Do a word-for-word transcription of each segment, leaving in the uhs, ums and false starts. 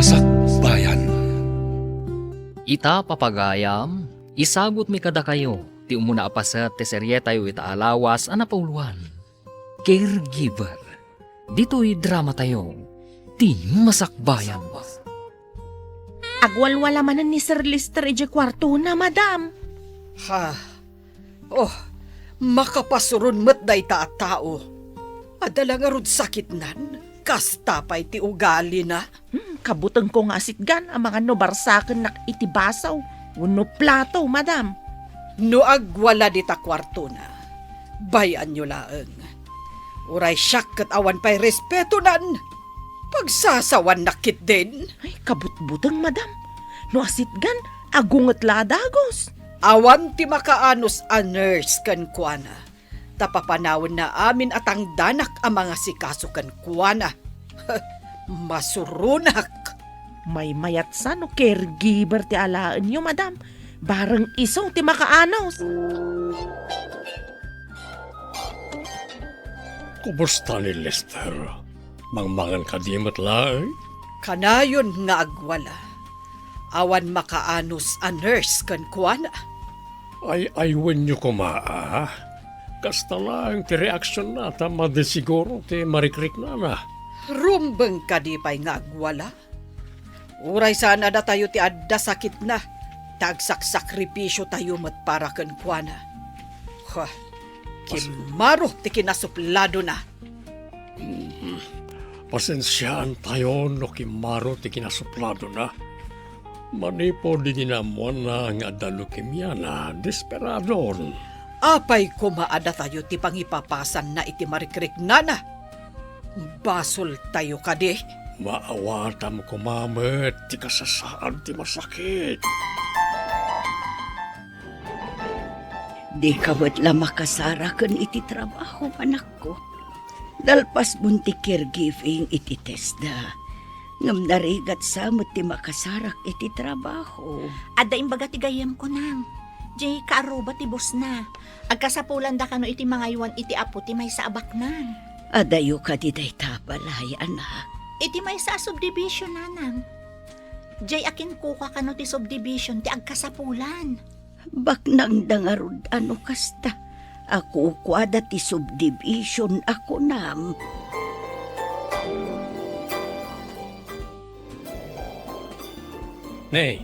Sakbayan. Ita, papagayam, isagutmi kadakayo ti umuna a paset ti serietayo ita a lawas a napauluan, Caregiver. Ditoy dramatayo, ti masakbayan. Agwalwala manen ni Sir Lester idiay kuartona, madam. Ha? Oh, makapasuron met dayta a tao. Adda la ngarud sakitnan, kasta pay ti ugalina. Hmm, kabutengko nga asitgan amangan no barsakennak iti baso wenno plato, madam. No agwala dita kuartona, bay-anyo laeng. Uray siak ket awan pay respetonan, pagsasawannak ketdin. Ay, kabutbuteng, madam. No asitgan, agunget la a dagus. Awan ti makaanus a nurse kenkuana, ta papanawenna amin a tangdanak a mangasikaso kenkuana. Masuronak. Maymayatsa no caregiver ti alaenyo, madam. Bareng isu ti makaanus. Kumusta ni Lester? Mangmangan kadi met laeng? Kanayon nga agwala. Awan makaanus a nurse kenkuana. Ay-aywenyo koma, a? Kasta laeng ti reaksionna ta madi siguro ti marikriknana. Rumbeng kadi pay nga agwala? Uray saan a datayo ti adda sakitna, ta agsaksakripisiotayo met para kenkuana. Huh, kimmaro ti kinasupladona. Hmm. Pasensiaantayo no kimmaro ti kinasupladona. Manipud idi naammoanna nga adda leukemiana, desperadon. Apay koma a datayo ti pangipapasanna iti marikriknana? Basoltayo kadi? Maawatam koma met ti kasasaad ti masakit. Dika met la makasaraken iti trabaho, anakko. Nalpasmon ti caregiving iti TESDA. Ngem narigat sa met ti makasarak iti trabaho. Adda imbaga ti gayyemko, nang. Diay kaarruba ti bossna. Agkasapulanda kano iti mangaywan iti apo ti maysa a baknang. Adayo kadi dayta balay, anak? Iti maysa a subdivision, nanang. Diay a kinkuka kano ti subdivision ti agkasapulan. Baknangda ngarud a no kasta a kukuada ti subdivision a kunam. Nay,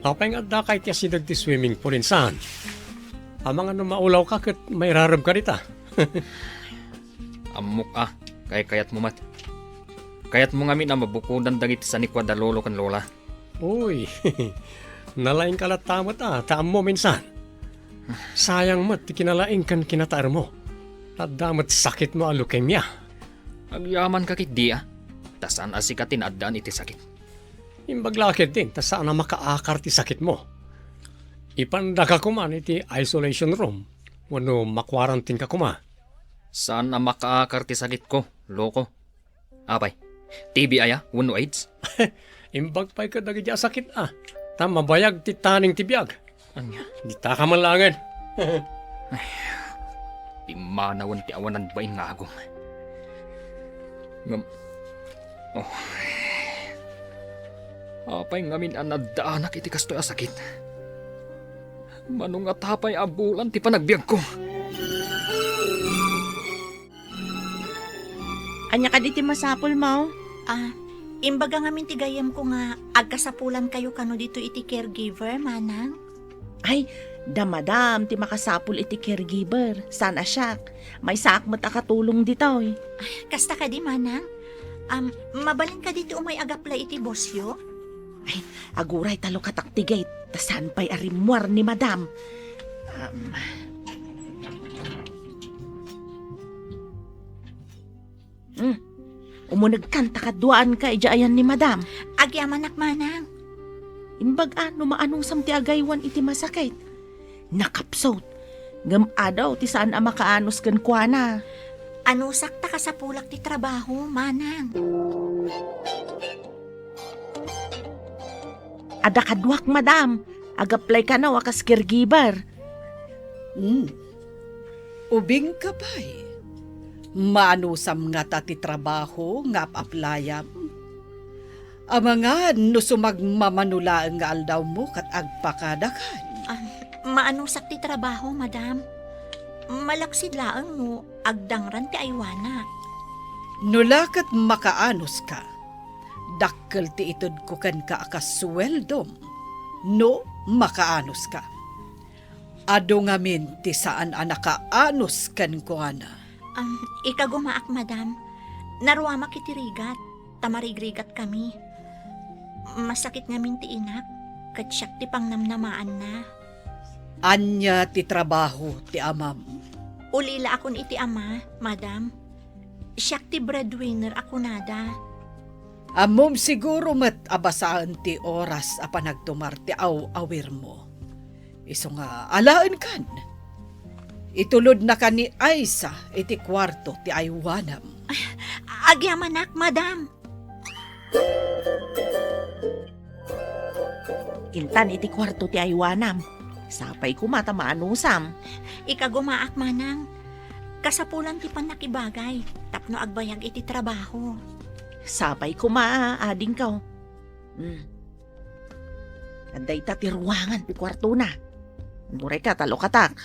apay nga addaka iti asideg ti swimming pool, insan? Amangan no maulawka ket mairaremka dita. Ammok a, kaykayatmo met. Kayatmo ngamin a mabukodan dagiti sanikua da lolo ken lola. Uy, nalaingka latta met a, ta ammom, insan. Sayang met ti kinalaing ken kinataermo. Adda met sakitmo a leukemia. Agyamanka ketdi a, ta saan a sika ti naaddaan iti sakit. Imbag la ketdin, ta saan a makaakar ti sakitmo. Ipandaka koman iti isolation room, wenno makwarantinka koma. Saan a makaakar ti sakitko, loko. Apay, T B aya wenno AIDS? Imbag pay kadagiti a sakit a, ta mabayag ti taning ti biag. Ania? Ditaka man laengen. Ay, pimmanawen ti awanan bain nga agum. Ngem, oh, apay ngamin a naddaanak iti kastoy a sakit? Mano ngata pay a bulan ti panagbiagko? Ania kadi ti masapulmo? Ah, imbaga ngamin ti gayyemko nga agkasapulankayo kano ditoy iti caregiver, manang? Ay, da madam ti makasapul iti caregiver. Saan a siak. Maysaak met a katulong ditoy. Ay, kasta kadi, manang? Am, mabalin kadi ti umay agaplay iti bossyo? Ay, aguray ta lukatak ti gate, ta saan pay a rimmuar ni madam. Um, hmm, umunegkan ta kaduaanka idiay ayan ni madam. Agyamanak, manang. Imbag a no maanusam ti agaywan iti masakit. Nakapsut. Ngem adu ti saan a makaanus kenkuana. Anusak ta kasapulak ti trabaho, manang. Adda kaduak, madam. Ag-apply kano a kas caregiver. Hmm. Ubingka pay. Maanusam ngata ti trabaho nga ap-applyam? Amangan no sumagmamano laeng nga aldawmo ket agpakadakan. Ah, maanusak ti trabaho, madam. Malaksid laeng no agdangran ti aywanak. No la ket makaanuska, dakkel ti itedko kenka a kasueldom no makaanuska. Adu ngamin ti saan a nakaanus kenkuana. Am, ikagumaak, madam. Naruamak iti rigat, ta marigrigatkami. Masakit ngamin ti inak, ket siak ti pangnamnamaanna. Ania ti trabaho ti amam? Ulilaakon iti ama, madam. Siak ti breadwinner a kunada. Ammom siguro met a basaen ti oras a panagtumar ti aw-awirmo. Isu nga alaenkan. Itulodnaka ni Aisa iti kuarto ti aywanam. Agyamanak, madam. Intan iti kuarto ti aywanam. Sapay koma ta maanusam. Ikagumaak, manang. Kasapulan ti pannakibagay tapno agbayag iti trabaho. Sapay koma, adingko. Hmm. Adda ita ti ruangan ti kuartona. Uray ka, ta lukatak.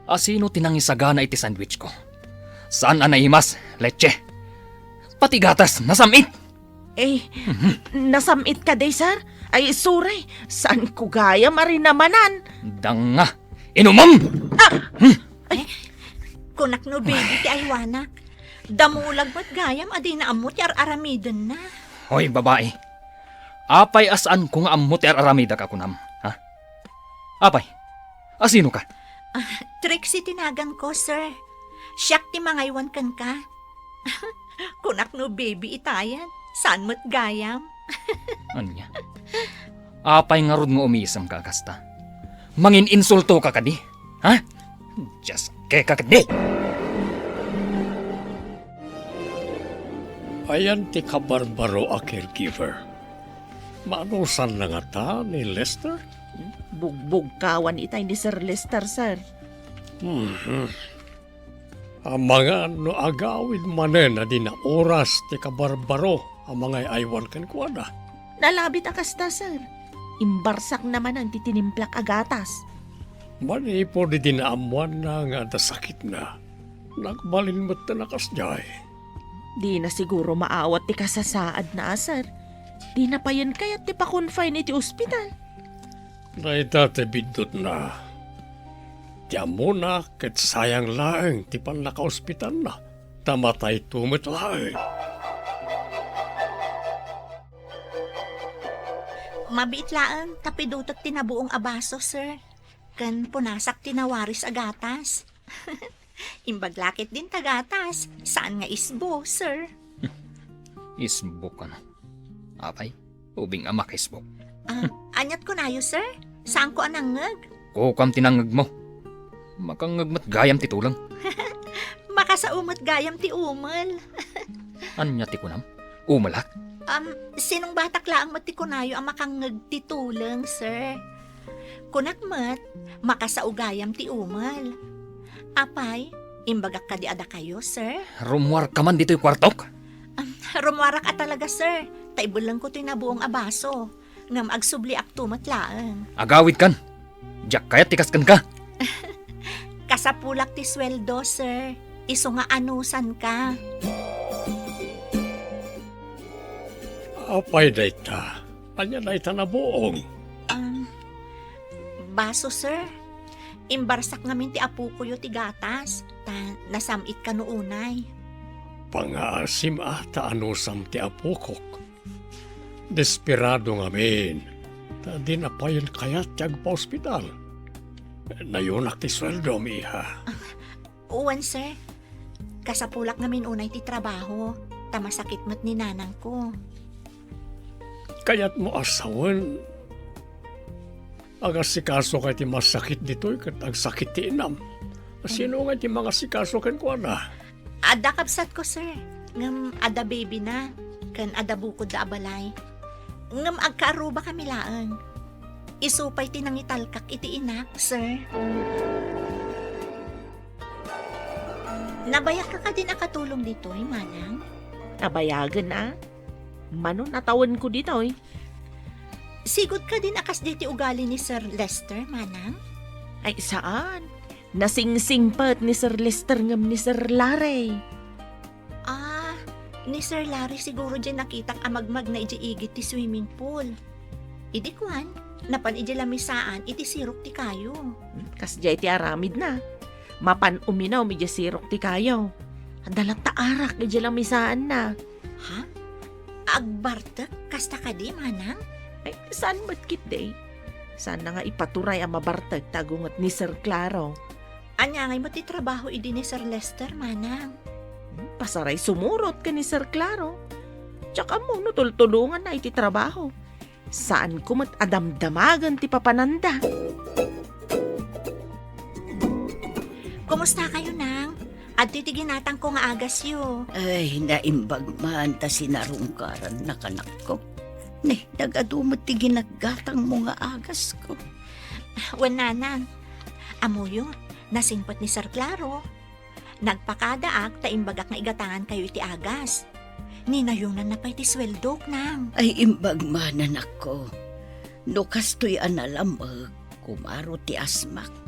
Asino ti nangisagana iti sandwich ko? Saan a naimas, leche. Pati gatas, nasam-it. Eh, nasam-it kadi, sir? Ay, sorry. Saan ko gayam a rinamanan? Danga. Inumam! Ah! Hmm. Ay, kunak no baby ti aywanak. Damulag met gayam a dina ammo ti ar-aramidenna. Hoy, babai. Apay a saanko nga ammo ti ar-aramidak a kunam, ha? Apay, asino ka? Ah, Trixie ti naganko, sir. Siak ti mangaywan kenka. Kunak no baby itayen, saan met gayam. Ania? Apay ngarud nga umisem ka a kasta? Mangin-insulto ka kadi? Ha? Just keka kadi! Ayan ti kabarbaro a caregiver. Maanusanna ngata ni Lester? Bugbugkawan itay ni Sir Lester, sir. Mhm. Amangan no agawid manen a di naoras ti kabarbaro a mangay-aywan kenkuana. Nalabit a kasta, sir. Imbarsakna manen ti tinimplak a gatas. Manipud idi naammoanna nga adda sakitna, nagbalin metten a kasdiay. Dina siguro maawat ti kasasaadna, sir. Dina payen kayat ti pa-confine iti ospital. Dayta ti biddutna. Ti ammona ket sayang laeng ti pannakaospitalna, ta matayto met laeng. Mabiit laeng ta pidutek ti nabuong a baso, sir. Ken punasak ti nawaris a gatas. Imbag la ketdin ta gatas, saan nga isbo, sir. Isbo kano? Apay, ubing a makaisbo. Ah, aniat kunayo, sir? Saanko a nangngeg? Kukam ti nangngegmo. Makangngeg met gayam ti tuleng. Makasao met gayam ti umel. Ania ti kunam? Umelak? Um, sinungbatak laeng met ti kunayo a makangngeg ti tuleng, sir. Kunak met, makasao gayam ti umel. Apay, imbagak kadi a dakayo, sir? Rummuarka man ditoy kuartok? Um, rummuarak a talaga, sir. Ta ibellengko toy nabuong a baso. Ngem agsubliakto met laeng. Agawidkan. Diak kayat ti kas kenka. Kasapulak ti sueldo, sir. Isu nga anusanka. Apay dayta? Ania dayta nabuong? Um, baso, sir. Imbarsak ngamin ti apokoyo ti gatas, ta nasam-it kano unay. Pangaasim a ta anusam ti apokok. Desperado ngamin, ta dina payen kayat ti agpaospital. Nayunak ti sueldom, iha. Wen, sir. Kasapulak ngamin unay ti trabaho, ta masakit met ni nanangko. Kayatmo a sawen, agasikasoka iti masakit ditoy ket agsakit ti inam. Sino nga ti mangasikaso kenkuana? Adda kabsatko, sir. Ngem adda baby na, ken adda bukodda a balay. Ngem agkaaruba kami laeng. Isu pay ti nangitalkak iti inak, sir. Nabayagka kadin a katulong ditoy, manang? Nabayagen a. Mano natawenko ditoy. Sigud kadin a kasdiay ti ugali ni Sir Lester, manang? Ay, saan. Nasingsingpet ni Sir Lester ngem ni Sir Larry. Ah, ni Sir Larry siguro diay nakitak a magmagna idiay igid ti swimming pool. Idi kuan, napan idiay lamisaan iti sirok ti kayo. Hmm, kasdiay ti aramidna. Mapan uminum idiay sirok ti kayo. Adda latta arak idiay lamisaanna. Ha? Agbartek? Kasta kadi, manang? Ay, saan met ketdi? Saanna nga ipaturay a mabartek ti agunget ni Sir Claro. Ania ngay met ti trabaho idi ni Sir Lester, manang? Hmm, pasaray sumurot ken ni Sir Claro. Diak ammo no tultulonganna iti trabaho. Saanko met a damdamagen ti papananda. Kumusta kayo, nang? Adtoy ti ginatangko nga agasyo. Ay, naimbag man ta sinarungkarannak, anakko. Ne, nagadu met ti ginaggatangmo nga agasko. Wen, nanang. Ammoyo, nasingpet ni Sir Claro. Nagpakadaak ta imbagak nga igatangankayo iti agas. Ninayonanna pay ti sueldok, nang. Ay, imbag man, anakko. No kastoy a nalamek, kumaro ti asmak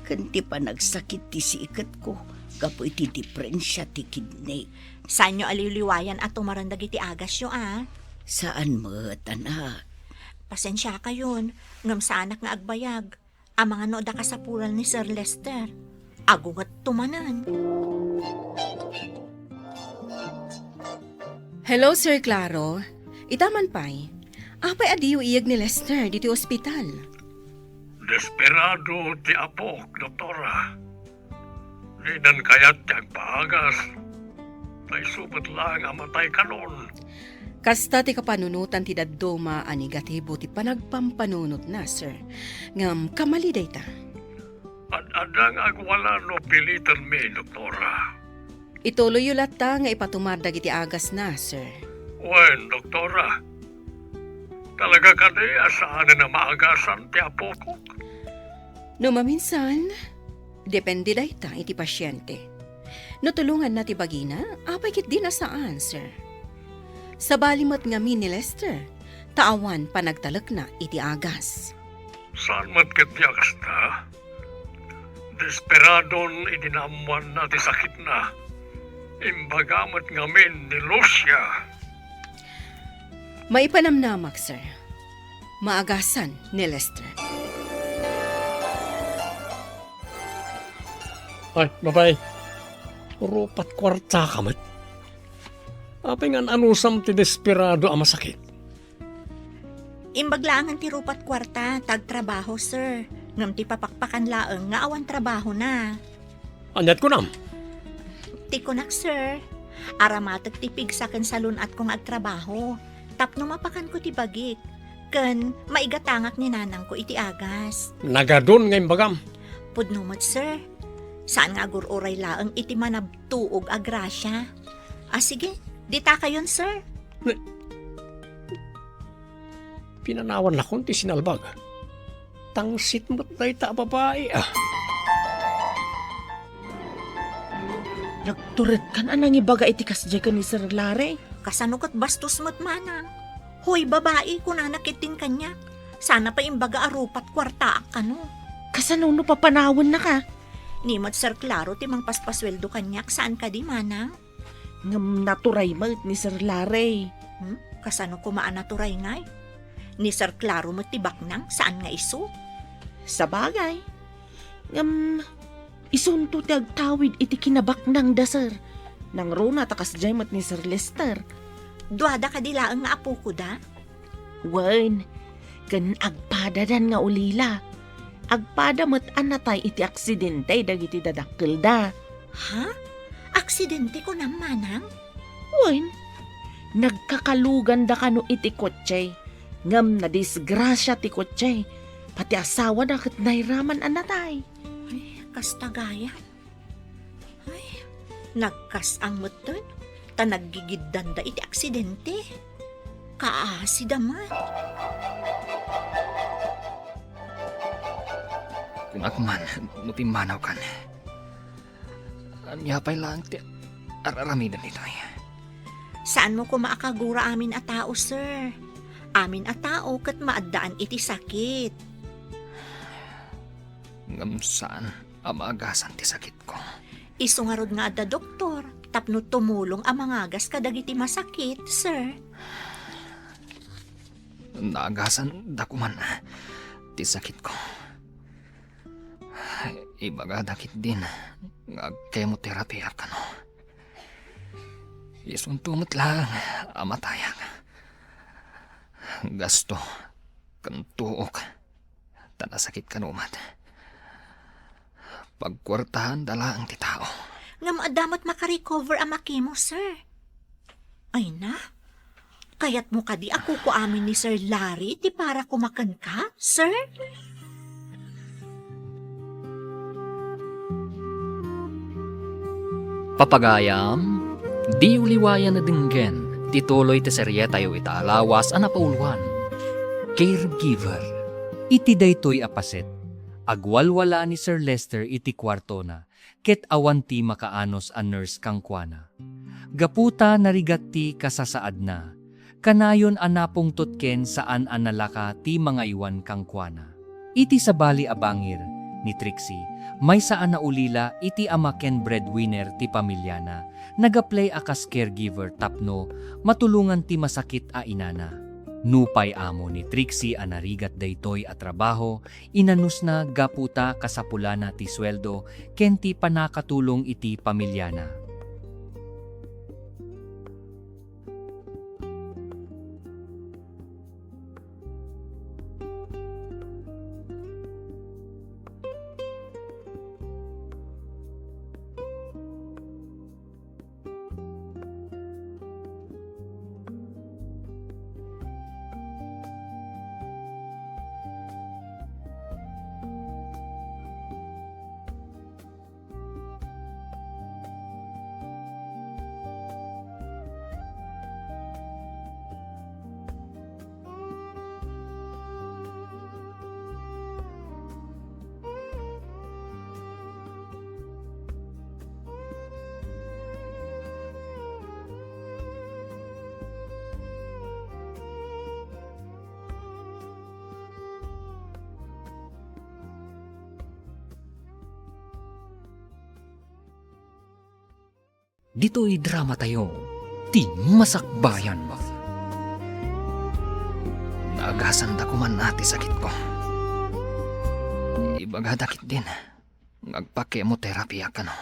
ken ti panagsakit ti siiketko gapu iti diferensia ti kidney. Saanyo a liwliwayan a tumaren dagiti agasyo, a? Saan met, anak. Pasensiakayon, ngem saanak nga agbayag. Amangan no adda kasapulan ni Sir Lester. Agungetto manen. Hello, Sir Claro. Ita man pay. Apay a diyo iyeg ni Lester ditoy ospital? Desperado ti apok, Doktora. Dinan kayat ti agpaagas. Ta isu met laeng a matay kanon. Kasta ti kapanunotan ti dadduma a negatibo ti panagpampanunotna, sir. Ngem kamali dayta. Ad-adda nga agwala no pilitanmi, Doktora. Ituloyyo latta nga ipatumar dagiti agasna, sir. Wen, Doktora. Talaga kadi a saanen a maagasan ti apokok? No maminsan, depende dayta iti pasiente. No tulonganna ti bagina, apay ketdi a saan, sir. Sabali met ngamin ni Lester, ta awan panagtalekna iti agas. Saan met ketdi a kasta? Desperadon idi naammoanna ti sakitna. Imbaga met ngamin ni Lucia. Maipanamnamak, sir. Maagasan ni Lester. Ay, babae. Rupat kuarta ka met. Apay nga an-anusam ti desperado a masakit? Imbag laengen ti rupat kuarta, ta agtrabaho, sir. Ngem ti papakpakan laeng nga awan trabahona. Aniat kunam? Ti kunak, sir, aramatek ti pigsa ken salun-atko nga agtrabaho. Tapno mapakanko ti bagik, ken maigatangak ni nanangko iti agas. Nagadun nga imbagam. Pudno met, sir. Saan nga agur-uray laeng iti manabtuog a grasia. Ah, sige, ditakayon, sir. Ne-, Pinanawannakon ti sinalbag. Tangsit met dayta a babai, a. Nagturedkan a nangibaga iti kasdiay ken ni Sir Larry. Kasano ket bastos met manang? Hoy, babai, kunana ketdin kaniak. Sana pay imbaga a rupat kuartaak kano. Kasano no papanawennaka? Ni met Sir Claro ti mangpaspasueldo kaniak, saan kadi, manang? Ngem naturay met ni Sir Larry. Hmm? Kasano koma a naturay ngay? Ni Sir Claro met ti baknang, saan nga isu? Sabagay. Ngem, isunto ti agtawid iti kinabaknangda, sir. Nangruna ta kasdiay met ni Sir Lester. Duada kadi laeng nga apokoda? Wen, ken agpadadan nga ulila. Agpada met a natay iti aksidente dagiti dadakkelda. Ha? Aksidente kunam, manang? Wen, nagkakaluganda kano iti kotse, ngem nadisgrasia ti kotse, pati asawana ket nairaman a natay. Ay, kasta gayam. Ay, nagkas-ang metten, ta naggigiddanda iti aksidente. Kaasida man. Kunak man no pimmanawkan. Ania pay laeng ti ar-aramiden ditoy? Saanmo koma a kagura amin a tao, sir. Amin a tao ket maaddaan iti sakit. Ngem saan a maagasan ti sakitko. Isu ngarud nga adda doktor tapno tumulong a mangagas kadagiti masakit, sir. Naagasan da koman ti sakitko. Ibagada ketdin nga agkemoterapiak kano. Isunto met laeng a matayak. Gasto ken tuok ta nasakit kano met. Pagkuartaanda laeng ti tao. Ngem adda met makarecover a makemo, sir. Ay na, kayatmo kadi a kukuamin ni Sir Larry ti para koma kenka, sir? Papagayam, diyo liwayan a denggen ti tuloy ti serietayo ita a lawas a napauluan, Caregiver. Iti daytoy a paset, agwalwala ni Sir Lester iti kuartona ket awan ti makaanus a nurse kenkuana. Gapu ta narigat ti kasasaadna, kanayon a napungtot ken saan a nalaka ti mangaywan kenkuana. Iti sabali a bangir ni Trixie, maysa a naulila iti ama ken breadwinner ti pamiliana, nag-apply a kas caregiver tapno matulongan ti masakit a inana. Nupay ammo ni Trixie a narigat daytoy a trabaho, inanusna gapu ta kasapulana ti sueldo ken ti pannakatulong iti pamiliana. Ditoy dramatayo, ti masakbayan. Naagasan da koman ti sakitko. Ibagada ketdin nga agpa-chemotherapy a kano.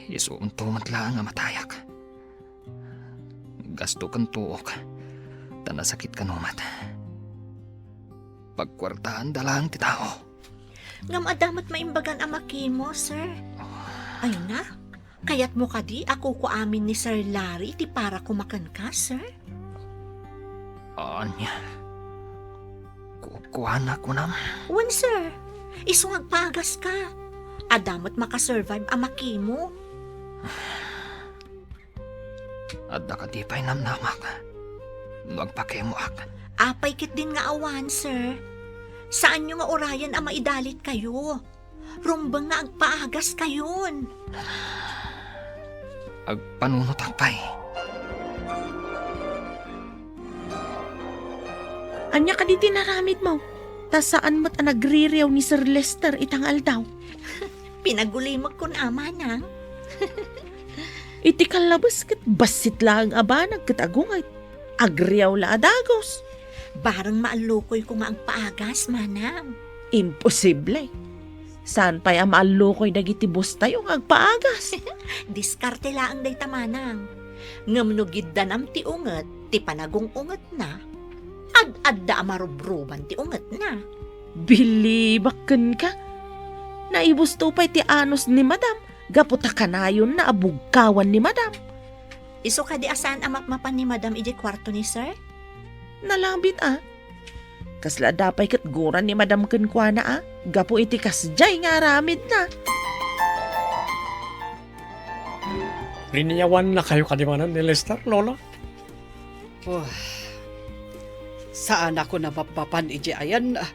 Isu unto met laeng a matayak. Gasto ken tuok, ta nasakit kano met. Pagkuartaanda laeng ti tao. Ngem adda met maimbagan a makimo, sir. Ay na, kayatmo kadi a kukuamin ni Sir Larry ti para koma kenka, sir? Ania? Kukuana kunam? Wen, sir. Isu nga agpaagas ka. Adda met makasurvive a makimo. Adda kadi pay namnamak no agpakemoak? Apay ketdin nga awan, sir. Saanyo nga urayen a maidalitkayo. Rumbeng nga agpaagaskayon. Agpanunotak pay. Ania kadi ti inaramidmo? Ta saan met a nagririaw ni Sir Lester ita nga aldaw. Pinagulimekkon a, manang. Iti kallabes ket bassit laeng a banag ket agunget. Agriaw la a dagus. Bareng maallukoyko nga agpaagas, manang. Imposible. Saan pay a maallukoy dagiti boss tayo nga agpaagas? Diskarte laeng dayta, manang. Ngem no giddanam ti unget ti panagung-ungetna, ad-adda a marubruban ti ungetna. Bilibak kenka. Naibusto pay ti anus ni Madam gapu ta kanayonna a bugkawan ni Madam. Isu kadi a saan a mapmapan ni Madam idiay kuarto ni Sir? Nalabit a. Kasla adda pay ket gura ni Madam kenkuana a, gapu iti kasdiay nga aramidna. Riniawannakayo kadi manen ni Lester, Lola? Oh, saanakon a mapmapan idiay ayanna,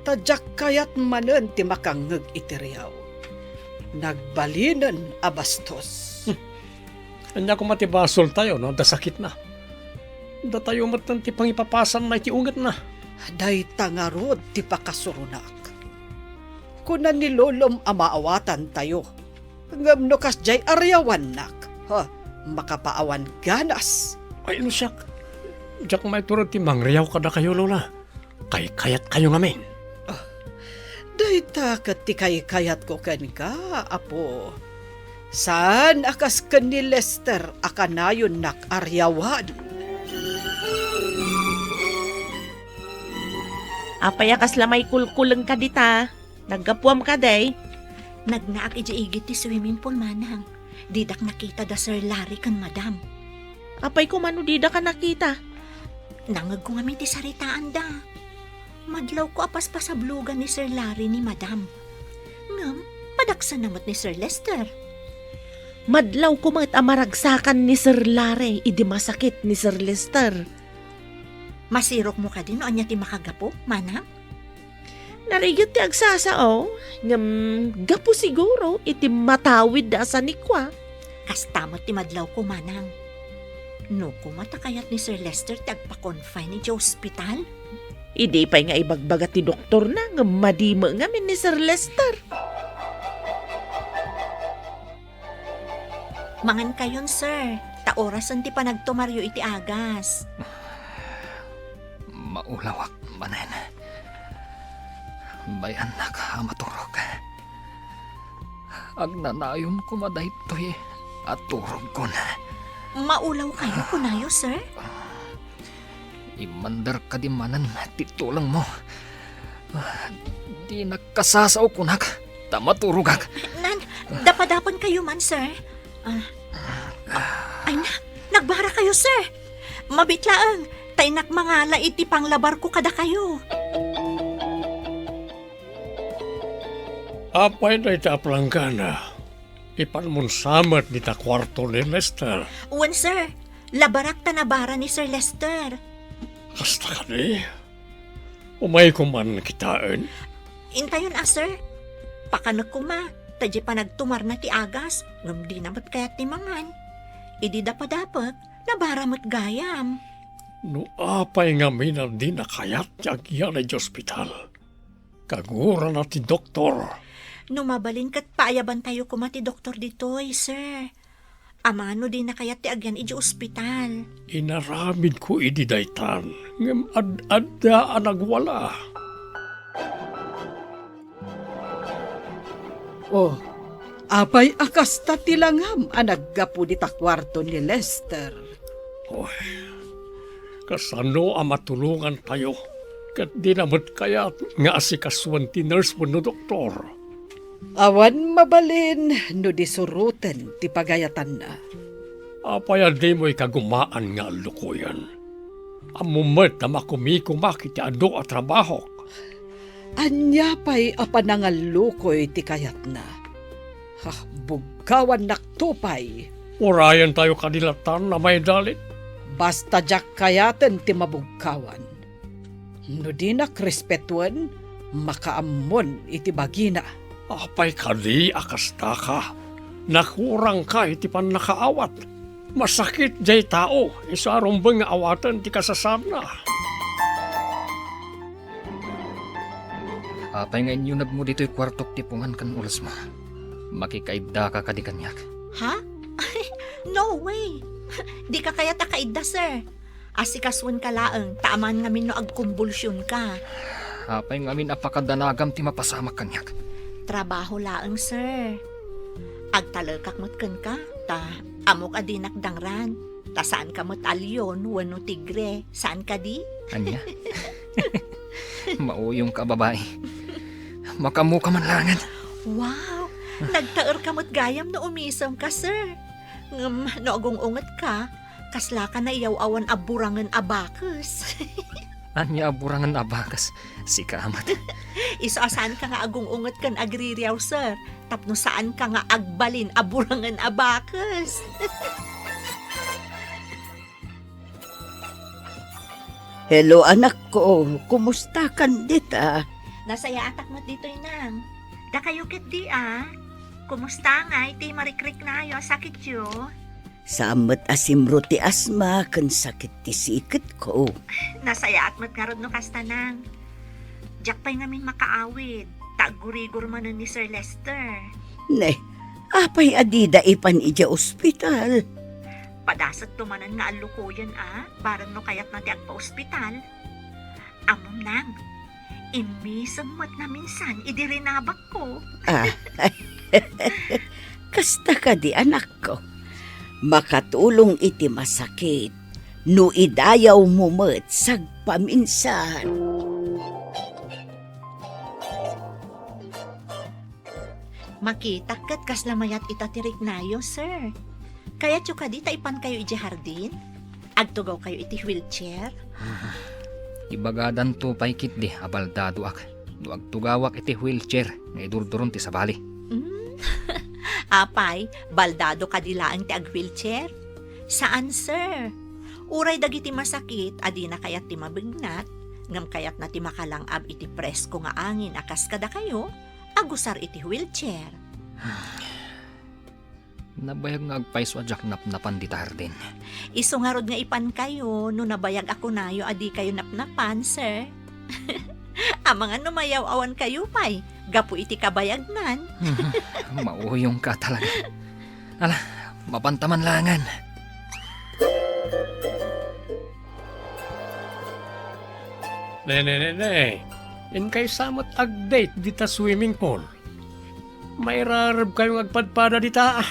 ta diak kayat manen ti makangngeg iti riaw. Nagbalinen a bastos. Hmm. Ania koma ti basoltayo no adda sakitna? Datayo metten ti pangipapasanna iti ungetna. Dayta ngarud ti pakasuronak. Kuna ni Lolom a maawatantayo. Ngem no kasdiay ariawannak, ha, makapaawan ganas. Ay, no siak, diak maiturod ti mangriaw kadakayo, Lola. Kaykayatkayo ngamin. Ah, dayta ket ti kaykayatko kenka, Apo. Saan a kas ken ni Lester a kanayonnak a riawan. Apay a kasla maikulkulengka dita? Naggapuam kadi? Nagnaak idiay igid ti swimming pool, manang. Didak nakita da Sir Larry ken Madam. Apay koma no didaka nakita? Nangegko ngamin ti saritaanda. Madlawko a paspasablogan ni Sir Larry ni Madam. Ngem, padagsenna met ni Sir Lester. Madlawko met a maragsakan ni Sir Larry idi masakit ni Sir Lester. Masirokmo kadi no ania ti makagapu, manang? Narigat ti agsasao, ngem gapu siguro iti matawid a sanikua. Kasta met ti madlawko, manang. No koma ta kayat ni Sir Lester ti agpa-confine idiay ospital? Idi pay nga ibagbaga ti doktorna, ngem madi met ngamin ni Sir Lester. Mangankayon, sir, ta orasen ti panagtumaryo iti agas. Maulawak manen. Bayannak a maturog. Agnanayon koma daytoy a turogkon. Maulawkayo, kunayo, sir? Immander kadi manen ti tulengmo. Dinak kasasao kunak ta maturogak. Nan, dapadapankayo man, sir. Ah. Ay na, nagbarakayo, sir. Mabiit laeng, ta innak mangala iti panglabarko kadakayo. Apay dayta a planggana? Ipanmon sa met dita kuarto ni Lester. Wen, sir. Labarak ta nabara ni Sir Lester. Kasta kadi? Umayko man kitaen? Intayon a, sir. Pakanek koma, ta diay panagtumarna ti agas, ngem dina met kayat ti mangan. Idi dapadapek, nabara met gayam. No apay ngamin a dina kayat ti agyan idiay ospital? Kagurana ti doktor. No mabalin ket paayabantayo koma ti doktor ditoy, sir. Amangan no dina kayat ti agyan idiay ospital. Inaramidko idi daytan, ngem ad-adda a nagwala. Oh, apay a kasta ti langam a naggapu dita kuarto ni Lester? Oy, kasano a matulongantayo? Ket dina met kayat nga asikasuen ti nurse wenno doktor? Awan mabalin no di suroten ti pagayatanna. Apay a dimo ikagumaan nga allukoyen? Ammom met a makumikomak iti adu a trabahok. Ania pay a panangallukoy ti kayatna? Ha, bugkawannakto pay. Urayentayo kadi latan a maidalit? Basta diak kayaten ti mabugkawan. No dinak respetuen, makaammon iti bagina. Apay kadi a kastaka? Nakurangka iti pannakaawat. Masakit diay tao, isu a rumbeng nga awaten ti kasasaadna. Apay nga inyunegmo ditoy kuartok ti pungan ken ulesmo? Makikaiddaka kadi kaniak? Ha? No way! Dika kayat a kaidda, sir. Asikasuenka laeng, ta aman ngamin no agkumbulsionka. Apay ngamin a pakadanagam ti mapasamak kaniak? Trabaho laeng, sir. Agtalekak met kenka, ta ammok a dinak dangran. Ta saanka met a leon wenno tigre, saan kadi? Ania? Mauyongka a babai. Makaammoka man laengen. Wow! Nagtaerka met gayam no umisemka, sir. Ngem no agung-ungetka, kaslaka naiyaw-awan a burangen a bakes. Ania a burangen a bakes? Sika met. Isu a saanka nga agung-unget ken agririaw, sir, tapno saanka nga agbalin a burangen a bakes. Hello, anakko. Kumustakan dita? Nasayaatak met ditoy, nang. Dakayo ketdi, a? Kumusta ngay ti marikriknayo a sakityo? Saan met a simro ti asma ken sakit ti siketko. Nasayaat met ngarud no kasta, Nang. Diak pay ngamin makaawid, ta aggurigor manen ni Sir Lester. Ne, apay a dida ipan idiay ospital? Padasetto manen nga allukoyen a, bareng no kayatna ti agpaospital. Ammom, Nang, immisem met naminsan idi rinabakko. Ah, kasta kadi, anakko. Makatulong iti masakit no idayawmo met sagpaminsan. Makitak ket kasla mayat ita ti riknayo, sir. Kayatyo kadi ta ipankayo idiay hardin? Agtugawkayo iti wheelchair? Ibagadanto pay ketdi a baldadoak no agtugawak iti wheelchair nga idurduron ti sabali. Mm. Apay, baldado kadi laeng ti ag-wheelchair? Saan, sir. Uray dagiti masakit a dina kayat ti mabignat, ngem kayatna ti makalang-ab iti presko nga angin a kas kadakayo, agusar iti wheelchair. Nabayag nga agpayso a diak napnapan dita hardin. Isu ngarud nga ipankayo no nabayag a kunayo a dikayo napnapan, sir. Amangan no mayaw-awankayo pay gapu iti kabayagnan. Mauyongka talaga. Ala, mapanta man laengen. Ne, ne, ne, ne. Inkay sa met ag-date dita swimming pool. Mairarebkayo nga agpadpada dita.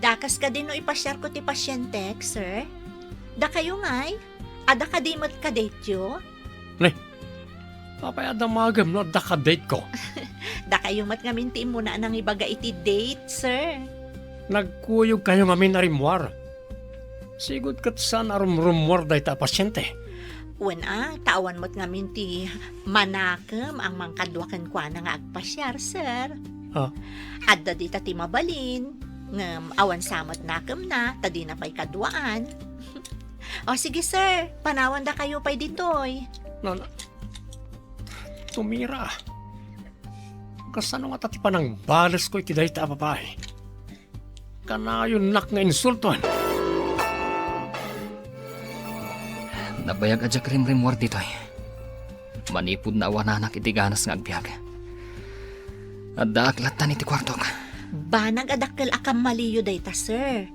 Dakas kadi no ipasiarko ti pasientek, sir? Dakayo ngay? Adda kadi met ka-dateyo? Ne, apay a damagem no adda ka-dateyo? Dakayo met ngamin ti immuna a nangibaga iti date, sir. Nagkuyogkayo ngamin a rimmuar. Sigud ket saan a rumrummuar dayta a pasiente. Wen a, ta awan met ngamin ti manakem a mangkadua kenkuana nga agpasiar, sir. Ha? Adda dita ti mabalin, ngem awan sa met nakemna, ta dina pay kaduaan. O sige, sir, panawandakayo pay ditoy. Na, na, tumira. Kasano ngata ti panangbaleskon iti dayta a babai? Kanayonnak nga insultoen. Nabayag a diak rimrimmuar ditoy. Manipud naawananak iti ganas nga agbiag, addaak lattan iti kuartok. Banag a dakkel a kammaliyo dayta, sir.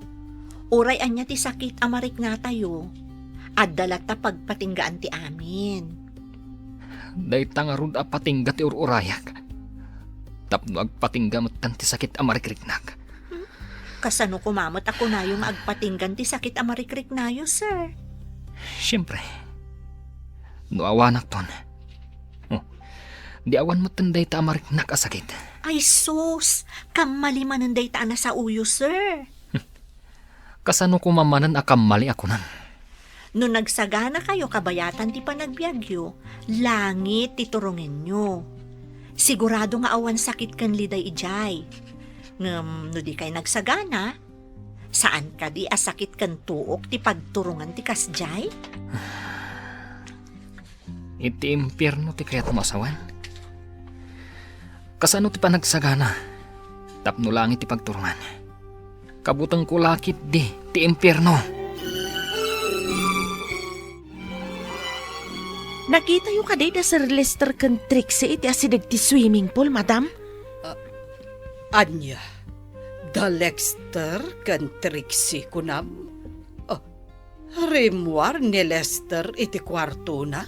Uray ania ti sakit a mariknatayo, adda latta pagpatinggaan ti amin. Dayta ngarud a patingga ti ur-urayak. Tapno agpatingga metten ti sakit a marikriknak. Kasano koma met a kunayo nga agpatinggan ti sakit a marikriknayo, sir? Siempre, no awanakton, oh, di awan metten dayta a mariknak a sakit. Ay sus, kammali manen dayta a nasaoyo, sir. Kasano koma manen a kammali a kunam? No nagsaganakayo kabayatan ti panagbiagyo, langit ti turongenyo. Sigurado nga awan sakit ken liday idiay. Ngem no dikay nagsagana, saan kadi a sakit ken tuok ti pagturongan ti kasdiay? Iti impierno ti kayatmo a sawen? Kasano ti panagsagana tapno langit ti pagturongan? Kabutengko la ketdi ti impierno. Nakitayo kadi da Sir Lester ken Trixie iti asideg ti swimming pool, madam? Ah, ania? Da Lester ken Trixie, kunam? Ah, rimmuar ni Lester iti kuartona?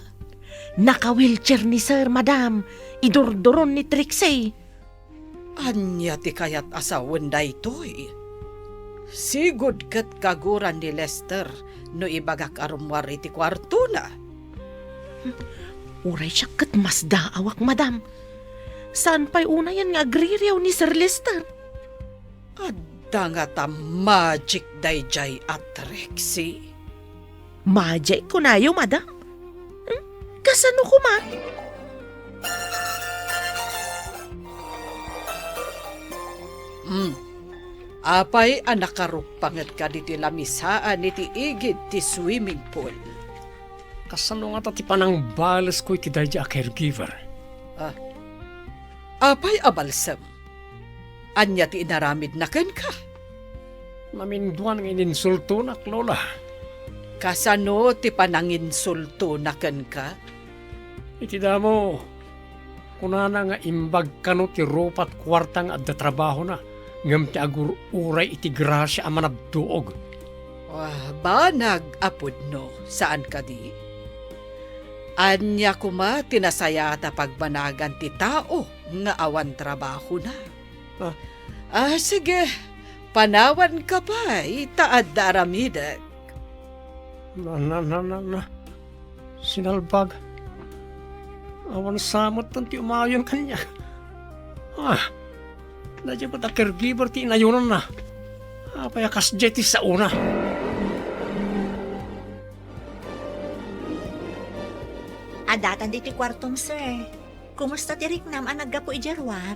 Naka-wheelchair ni Sir, madam. Idurduron ni Trixie. Ania ti kayat a sawen daytoy? Sigud ket kaguran ni Lester no ibagak a rummuar iti kuartona. Uray siak ket masdaawak, madam. Saan pay unayen nga agririaw ni Sir Lester? Adda ngata magic daydiay a Trixie? Magic kunayo, madam? Hmm? Kasano koma? Hmm. Apay a nakarukpangetka diti lamisaan iti igid ti swimming pool? Kasano ngata ti panangbalesko iti daydi a caregiver? Ah. Apay a balsem? Ania ti inaramidna kenka? Naminduan nga ininsultonak, Lola. Kasano ti pananginsultona kenka? Iti damo, kunana nga imbag kano ti rupat kuarta nga adda trabahona, ngem ti agur-uray iti grasia a manabduog. Ah, banag a pudno, saan kadi? Ania koma ti nasayaat a pagbanagan ti tao nga awan trabahona? Ah. Ah, sige, panawanka pay ta adda aramidek. Na, na, na, na, na. Sinalbag. Awan sa met ti umayon kaniak. Ah, daydiay met a caregiver ti inayonanna. Apay a kasdiay ti saona? Adda tan ditoy kuartom, sir. Kumusta ti riknam a naggapu idiay ruar?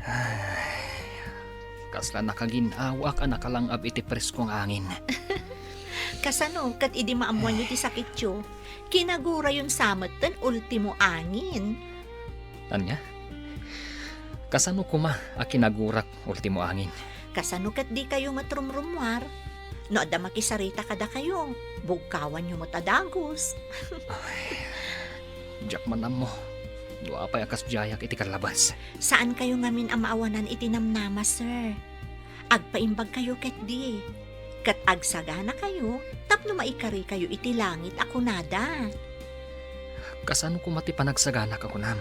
Ay, kasla nakagin-awak a nakalang-ab iti presko nga angin. Kasano ket idi maammoanyo ti sakityo, kinaguray sa met ti ultimo angin? Ania? Kasano koma a kinagurak ultimo angin? Kasano ket dikayo met rumrummuar? No adda makisarita kadakayo, bugkawanyo met a dagus. Ay, diak man ammo no apay a kasdiayak iti kallabas. Saankayo ngamin a maawanan iti namnama, sir. Agpaimbagkayo ketdi, ket agsaganakayo tapno maikarikayo iti langit a kunada. Kasano koma ti panagsaganak a kunam?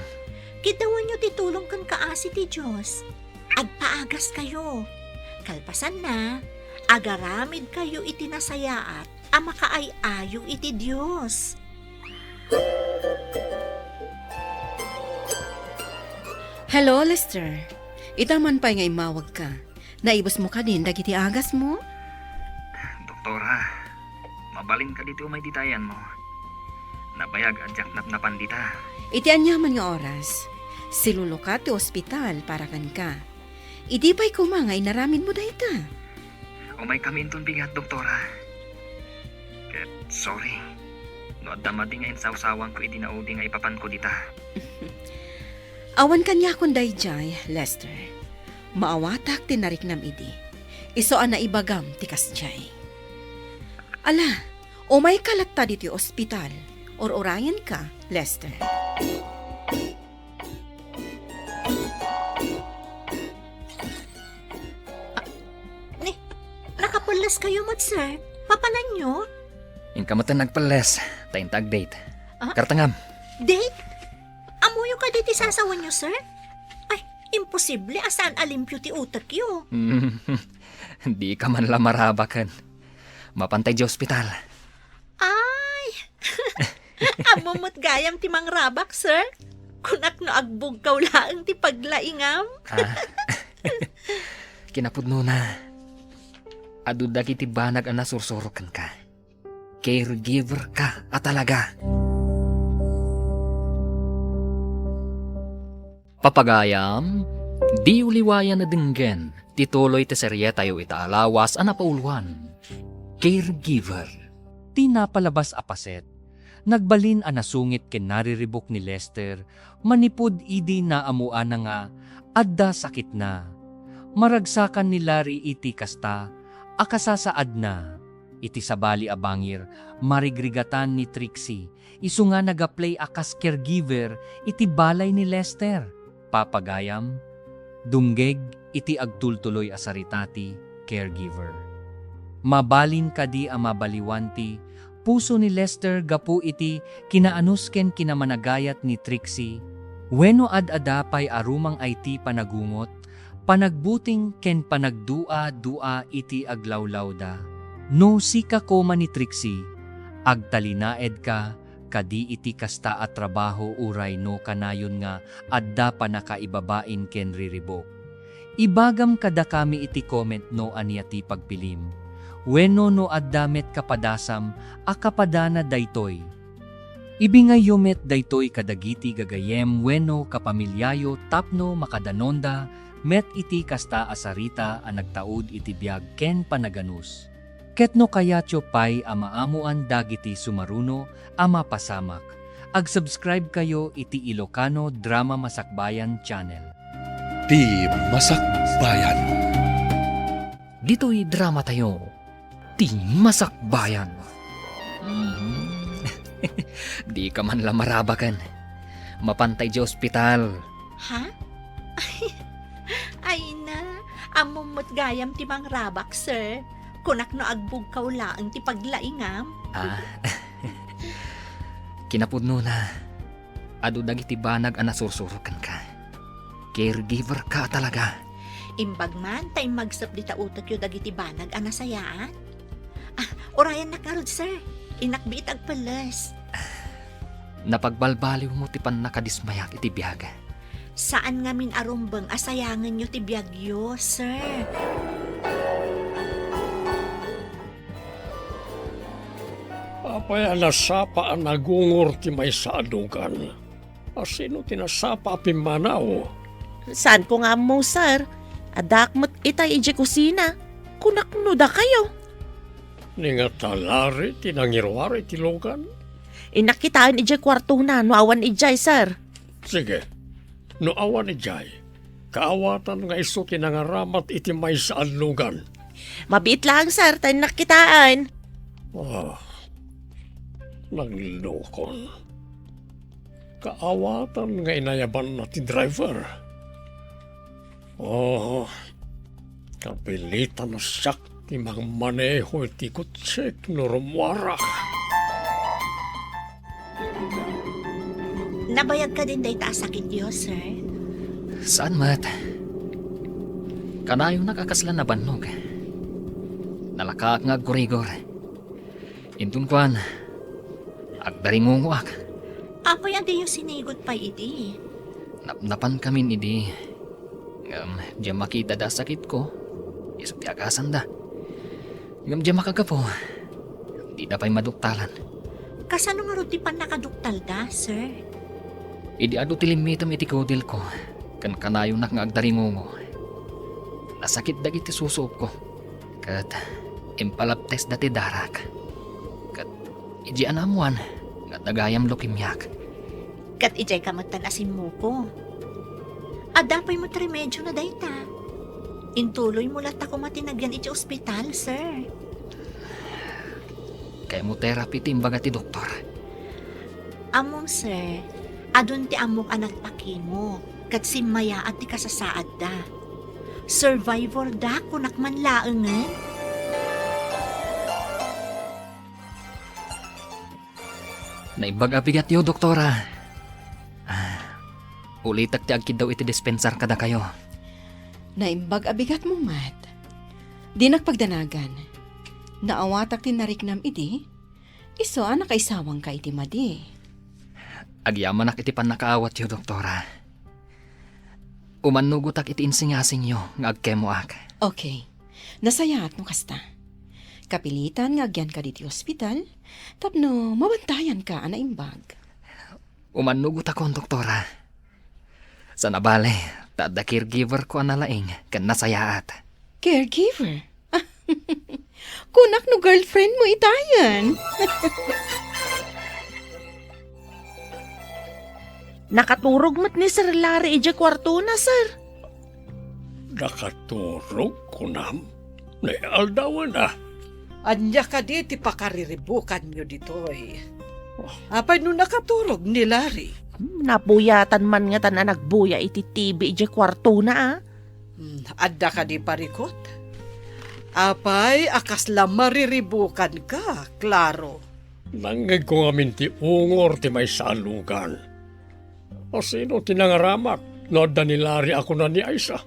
Kiddawanyo ti tulong ken kaasi ti Dios. Agpaagaskayo. Kalpasanna, agaramidkayo iti nasayaat a makaay-ayo iti Dios. Hello, Lester. Ita man pay nga immawagka. Naibusmo kadin dagiti agasmo? Doktora, mabalin kadi ti umay ditayanmo? Nabayag a diak napnapan dita. Iti aniaman nga oras, silulukat ti ospital para kenka. Idi pay koma nga inaramidmo dayta? Umaykami inton bigat, Doktora. Ket sorry no adda madi nga insawsawanko idi naudi nga ipapanko dita. Awan kaniakon daydiay, Lester. Maawatak ti nariknam idi. Isu a naibagam ti kasdiay. Ala, umayka latta ditoy ospital. Ur-urayenka, Lester. Ni, nakapelleskayo met, sir? Papananyo? Inka met nagpelles, ta inta ag-date. Ah? Kartengam. Date? Ammoyo kadi ti sasawenyo, sir? Ay, imposible a saan a limpio ti utekyo. Dika man la marabaken. Mapantay di ospital. Ay! Ammo met gayam ti mangrabak, sir? Kunak no agbugkaw laeng ti paglaingam. Ah. Kinapudnona, adu dagiti banag a nasursuro kenka. Caregiver ka a talaga. Papagayam, diyo liwayan a denggen ti tuloy ti serietayo ita a lawas a napauluan, Caregiver. Ti napalabas a paset, nagbalin a nasungit ken nariribuk ni Lester manipud idi naammoanna nga adda sakitna. Maragsakan ni Larry iti kasta a kasasaadna. Iti sabali a bangir, marigrigatan ni Trixie isu nga nag-apply a kas caregiver iti balay ni Lester. Papagayam, dumngeg iti agtultuloy a sarita ti caregiver. Mabalin kadi a mabaliwan ti puso ni Lester gapu iti kinaanus ken kinamanagayat ni Trixie, wenno ad-ada pay a rumang-ay ti panagungot, panagbuting ken panagdua-dua iti aglawlawda. No sika koma ni Trixie, agtalinaedka kadi iti kasta a trabaho uray no kanayon nga adda pannakaibabain ken riribuk. Ibagam kadakami iti comment no ania ti pagpilim, wenno no adda met kapadasam a kapadana daytoy. Ibingayyo met daytoy kadagiti gagayyem wenno kapamiliayo tapno makadanonda met iti kasta a sarita a nagtaud iti biag ken panaganus. Ket no kayatyo pay a maamuan dagiti sumaruno a mapasamak, ag-subscribe kayo iti Ilocano Drama Masakbayan Channel. Ti Masakbayan. Ditoy drama tayo, Ti Masakbayan. Mhm. Di ka man la marabaken. Mapanta idiay ospital. Ha? Ay na, ammom met gayam ti mangrabak, sir. Kunak no agbugkaw laeng ti paglaingam. Ah. Kinapudnona, adu dagiti banag a nasursurok kenka. Caregiver ka talaga. Imbag man ta immagsep dita utekyo dagiti banag a nasayaat. Ah, urayannak ngarud, sir. Innak biit agpelles. Napagbalbaliwmo ti pannakadismayak iti biag. Saan ngamin a rumbeng a sayangenyo ti biagyo, sir. Apay a nasapa a nagungor ti maysa a lugan? A sino ti nasapa a pimmanaw? Saanko nga ammo, sir. Addaak met itay idiay kusina. Kunak no dakayo. Ni nga ta Larry ti nangiruar iti lugan? Innak kitaen idiay kuartona no awan idiay, sir. Sige. No awan idiay, kaawatan nga isu ti nangaramat iti maysa a lugan. Mabiit laeng, sir, ta innak kitaen. Ah, naglukon. Kaawatan nga inayabanna ti driver. Oh, kapilitan a siak ti mangmaneho iti kotsek no rummuarak. Nabayag kadin dayta a sakityo, sir? Saan met? Kanayonak a kasla nabannog. Nalakaak nga aggurigor. Inton kuan, agdaringungoak. Apay a diyo sinigot pay idi? Napnapankamin idi. Ngem diak makita da sakitko, isu ti agasanda. Ngem diak makagapu, dida pay maduktalan. Kasano ngarud ti pannakaduktalda, sir? Idi adu ti limmitem iti kudilko, ken kanayonak nga agdaringungo, nasakit dagiti susuobko, ket impalabtesda ti darak. Ket idiay a naammoan nga adda gayam leukemiak. Ket idiay ka met tan a simmuko. Adda pay met remedio na dayta. Intuloy mo latta koma ti nagyan iti ospital, sir. Chemotherapy ti imbaga ti doktor. Ammom, sir, adun ti ammok a nagpakimo, ket simmayaat ti kasasaadda. Survivor da, kunak man laengen. Naimbag a bigatyo, Doktora. Ah, ulitek ti agkiddaw iti dispensar kadakayo. Naimbag a bigatmo met. Dinak pagdanagan. Naawatak ti nariknam idi, isu a nakaisawangka iti madi. Agyamanak iti pannakaawatyo, Doktora. Umannugotak iti insingasingyo nga agkemoak. Okay. Nasayaat no kasta. Kapilitan nga agyanka ditoy ospital tapno mabantayanka a naimbag. Umannugotakon, Doktora. Saan a bale, ta adda caregiver ko a nalaing ken nasayaat. Caregiver? Kunak no girlfriend mo itayen. Nakaturog met ni Sir Larry idiay kuartona, sir. Nakaturog, kunam? Ni aldawen a. Ania kadi ti pakariribukanyo ditoy? Apay no nakaturog ni Larry? Hmm, napuyatan man ngatan a nagbuya iti T V idiay kuartona, a. Hmm, adda kadi parikut? Apay a kasla mariribukanka, Claro? Nangngegko ngamin ti ungor ti maysa a lugan. A sino ti nangaramat no adda ni Larry a kuna ni Aisa?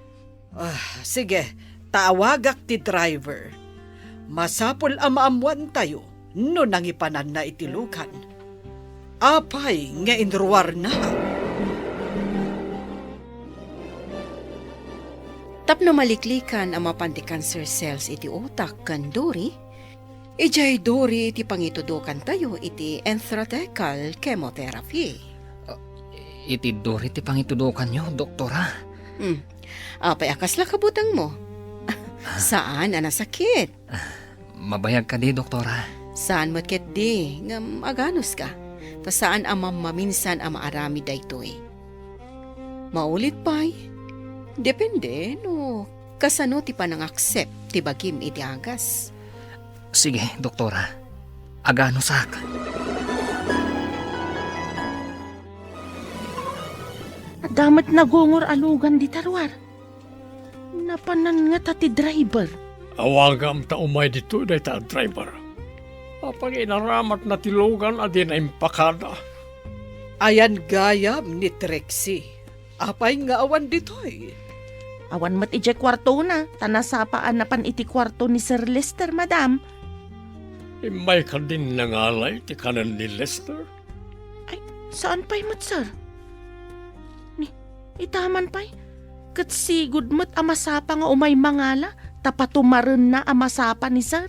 Ah, sige, ta awagak ti driver. Masapul a maammoantayo no nangipananna iti lugan. Apay nga inruarna? Tapno maliklikan a mapan ti cancer cells iti utak ken duri, idiay duri ti pangitudokantayo iti intrathecal chemotherapy. Ah, iti duri ti pangitudokanyo, Doktora? Hmm. Apay a kasla kabutengmo? Saan a nasakit? Mabayag kadi, Doktora? Saan met ketdi, ngem aganuska, ta saan a mammaminsan a maaramid daytoy. Maulit pay, Depende no kasano ti panangaccept ti bagim iti agas. Sige, doktora. Aganusak. Adda met nagungor a lugan dita ruar. Napanan ngata ti driver. Awagam ta umay ditoy dayta a driver. Apay nga inaramatna ti lugan a dina impakada? Ayan gayam ni Trixie. Apay nga awan ditoy? Awan met idiay kuartona, ta nasapa a napan iti kuarto ni Sir Lester, madam. Immay kadin nangalay ti kanen ni Lester? Ay, saan pay met, sir? Ni, itaman pay. Ket sigud met a masapa nga umay mangala, ta patumarenna a masapa ni sir.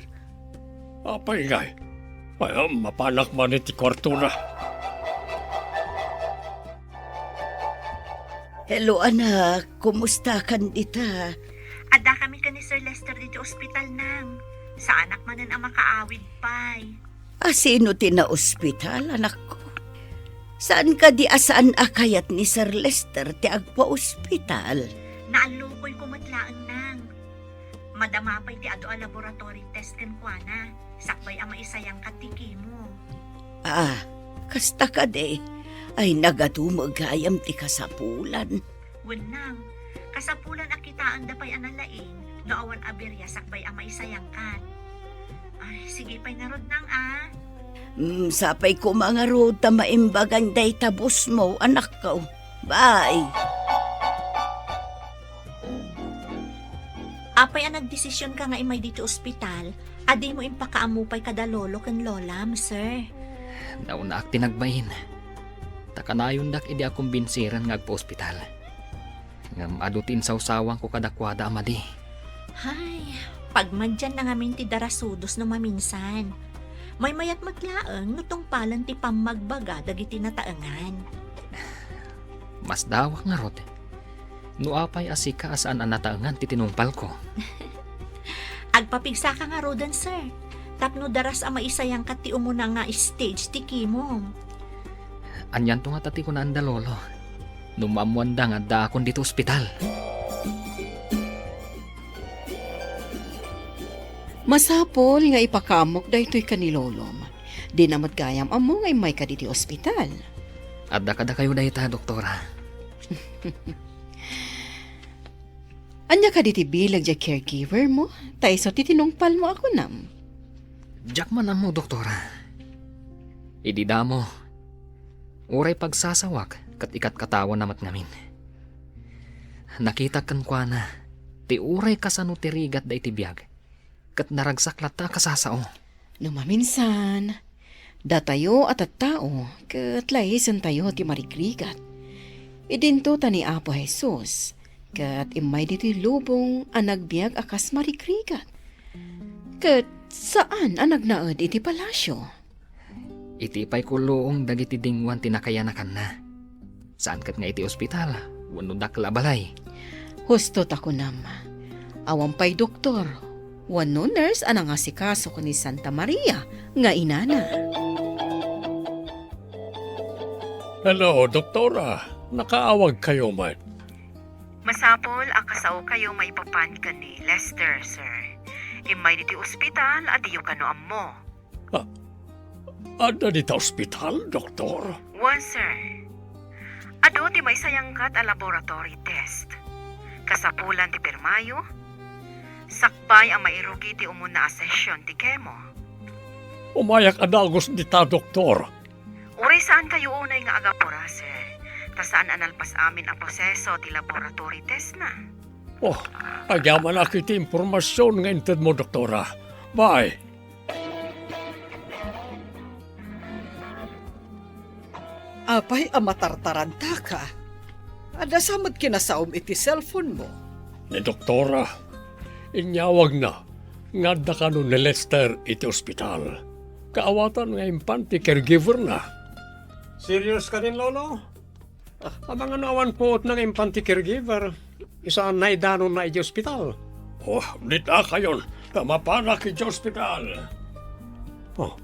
Apay ngay? Ay, mapanak man iti kuartona. Hello, anak. Kumusta kan dita? Adda kami ken ni Sir Lester diti ospital, nang. Saanak manen a makaawid pay. A, sino ti naospital, anakko? Saan kadi a saan a kayat ni Sir Lester ti agpaospital? Naallukoyko met laeng, nang. Madama pay ti adu a laboratory test kenkuana, sakbay a maisayangkat ti chemo. Ah, kasta kadi? Ay, nagadumo gayam ti kasapulan. Wen, nang, kasapulan a kitaenda pay a nalaing no awan a birya sakbay a maisayangkat. Ay, sige pay ngarud, nang, a. Mm, sapay koma ngarud ta maimbagan dayta busmo, anakko. Bye. Apay a nagdesisionka nga immay ditoy ospital a dimo impakaammo pay kada lolo ken lolam, sir? Naunaak ti nagbain. Ta kanayondak idi a kumbinsiren nga agpaospital. Ngem adu ti insawsawangko kadakuada a madi. Hay, pagmadianna ngamin ti darasudos no maminsan. Maymayat met laeng no tungpalen ti pammagbaga dagiti nataengan. Masdawak ngarud no apay a sika a saan a nataengan ti tinungpalko. Agpapigsaka ngaruden, sir, tapno daras a maisayangkat ti umuna nga stage ti chemo. Anianto ngata ti kunaanda, Lolo, no maammoanda nga addaakon ditoy ospital? Masapul nga ipakaammok daytoy ken ni Lolom. Dina met gayam ammo nga immayka ditoy ospital. Adda kadakayo dayta, Doktora. Ania kadi ti bileg diay caregiver mo? Ta isu ti tinungpalmo a kunam. Diak man ammo, Doktora. Idi damo, uray pagsasawak ket ikatkatawana met ngamin. Nakitak kenkuana ti uray kasano ti rigatda iti biag, ket naragsak latta a kasasao. No maminsan, datayo a tattao ket laisentayo ti marigrigat. Idinto ta ni Apo Jesus ket immay ditoy lubong a nagbiag a kas marigrigat. Ket saan a nagnaed iti palasio. Iti pay kulluong dagiti dinguan ti nakayanakanna. Saan ket nga iti ospital wenno dakkel a balay. Husto ta kunam, awan pay doktor wenno nurse a nangasikaso ken ni Santa Maria nga inana. Hello, Doktora. Nakaawagkayo met. Masapul a kasaokayo maipapan ken ni Lester, sir. Immay ditoy ospital a diyo kano ammo. Ah, adda dita ospital, Doktor? Wen, sir. Adu ti maisayangkat a laboratory test. Kasapulan ti pirmayo, sakbay a mairugi ti umuna a session ti chemo. Umayak a dagus dita, Doktor. Uray saankayo unay nga agapura, sir, ta saan a nalpas amin a proseso ti laboratory test na. Oh, agyamanak iti impormasion nga intedmo, Doktora. Bye. Apay a matartarantaka? Adda sa met kinasaom iti cellphone mo? Ni Doktora, inyawagna nga adda kano ni Lester iti ospital. Kaawatan nga impan ti caregiver na. Serious kadin, Lolo? Ah, amangan no awan puot nga impan ti caregiver. Isu a naidanonna iti ospital. Oh, dita kayon. Mapanak iti ospital. Oh,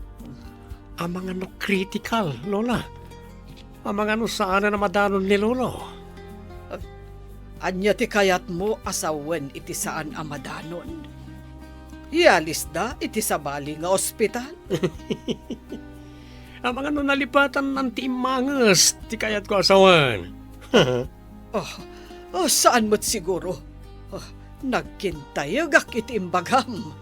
amangan no critical, Lola. Amangan no saan a madanon ni Lolo. Ah, Ania ti kayatmo a sawen iti saan a madanon? Ialisda iti sabali nga ospital? Amangan no nalipatannan ti immanges ti kayatko a sawen. Oh, oh, saan met siguro? Oh, nagkintayegak iti imbagam.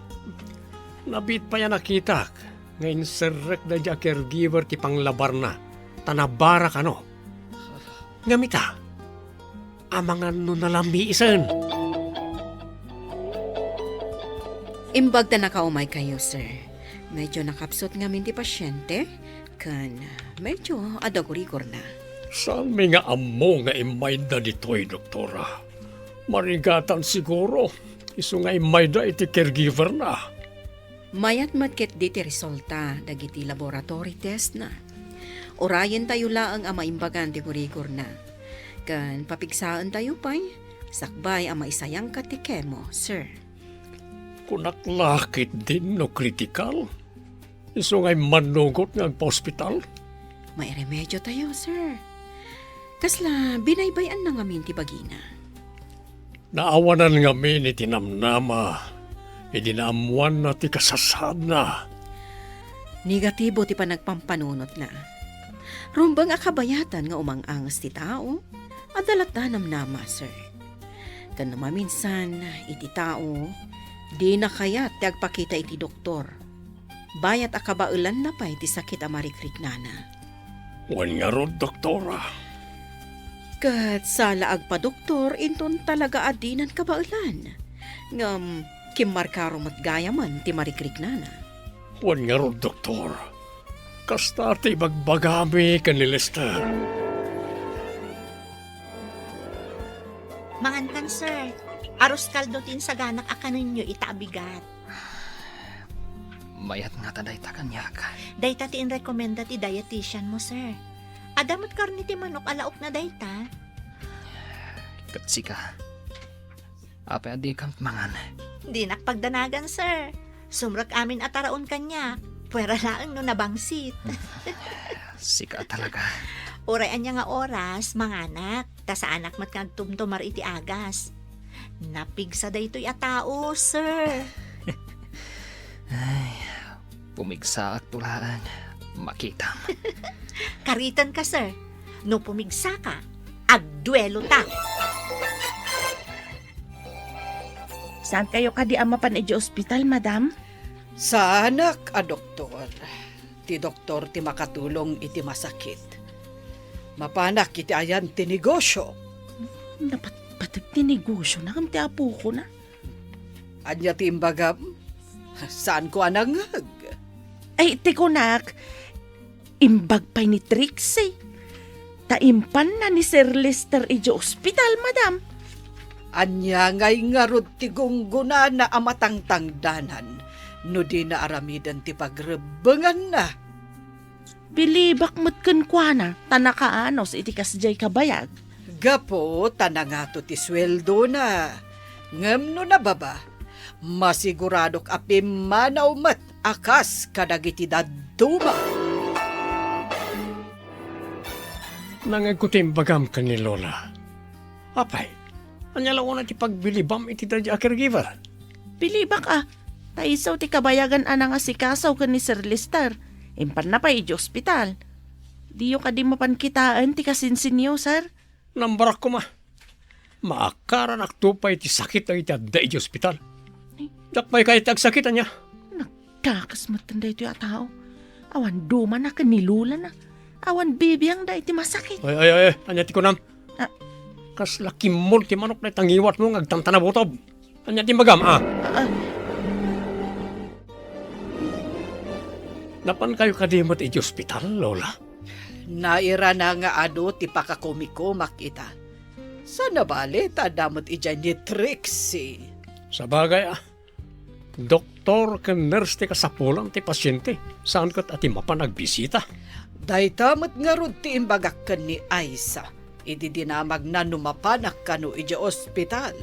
Nabiit pay a nakitak nga inserrek daydi a caregiver ti panglabarna, ta nabara kano. Ngem ita, amangan no nalamiisen. Imbag ta nakaumaykayo, sir. Medyo nakapsut ngamin ti pasyente, ken medyo adda gurigorna. Saanmi nga ammo nga immayda ditoy, doktora. Marigatan siguro, isu nga immayda iti caregiver-na. Mayat met ketdi ti resulta dagiti laboratory test-na. Urayentayo laeng a maimbagan ti gurigorna. Ken papigsaentayo pay, sakbay a maisayangka ti chemo, sir. Kunak la ketdin no kritikal? Isu nga immannugot nga agpa-ospital? Mairemediotayo, sir. Kasla binaybay-anna ngamin ti bagina. Naawanan ngamin iti namnama idi naammoanna ti kasasaadna. Negatibo ti panagpampanunotna. Rumbeng a kabayatan nga umang-anges ti tao, adda latta namnama, sir. Ken no maminsan, iti tao, dina kayat ti agpakita iti doktor. Bayat a kabaelanna pay ti sakit a marikriknana. Wen ngarud, doktora. Ket saan la agpadoktor inton talaga a dinan kabaelan. Ngem kimmarkaro met gayamen ti marikriknana. Wen ngarud, doktor. Kasta ti ibagbagami ken ni Lester. Mangankan, sir. Arroz caldo ti insaganak a kanenyo ita a bigat. Mayat ngata dayta kaniak. Dayta ti inrekomenda ti dietitian mo, sir. Adda met karne ti manok a laokna dayta. Ket sika, apay a dikam mangan? Dinak pagdanagan, sir. Sumrek amin a taraon kaniak. Puera laeng no nabangsit. Sika talaga. Uray ania nga oras, manganak. Ta saanak met nga agtumtumar iti agas. Napigsa daytoy a tao, sir. Ay, pumigsaak to laeng. Makitam. Karitenka, sir. No pumigsaka, agduelota. Saankayo kadi a mapan idiay ospital, madam? Saanak a doktor. Ti doktor ti makatulong iti masakit. Mapanak iti ayan ti negosyo. Napatpateg ti negosyona ngem ti apokona. Ania ti imbagam? Saanko a nangngeg. Ay, ti kunak, imbag pay ni Trixie. Ta impanna ni Sir Lester idiay ospital, madam. Ania ngay ngarud ti gunggonana a matangtangdanan no dina aramiden ti pagrebbenganna? Bilibak met kenkuana ta nakaanus iti kasdiay kabayag. Gapu ta nangato ti sueldona. Ngem no nababa, masiguradok a pimmanaw met a kas kadagiti dadduma. Nangngegko ti imbagam ken ni Lola. Apay, ania la unay ti pagbilibam iti daydi a caregiver? Bilibak a, ta isu ti kabayagan a nangasikaso ken ni Sir Lester. Impanna pay idiay ospital. Diyo kadi mapan kitaen ti kasinsinyo, sir? Nambarak koma. Maakaranakto pay ti sakit dagiti adda idiay ospital. Diak pay kayat ti agsakit, ania? Nagkakasmetten daytoy a tao. Awan dumana ken ni Lolana. Awan bibiangda iti masakit. Ay, ay, ay, ay. Ania ti kunam? Ah. Kasla kimmol ti manok dayta ngiwatmo nga agtantanabutob. Ania ti imbagam, a? Ah. Napankayo kadi met idiay ospital, Lola? Nairana nga adu ti pakakumikumak ita. Saan a bale ta adda met idiay ni Trixie. Sabagay, a. Doktor ken nurse ti kasapulan ti pasiente, saan ket a ti mapan agbisita. Dayta met ngarud ti imbagak ken ni Aisa idi dinamagna no mapanak kano idiay ospital.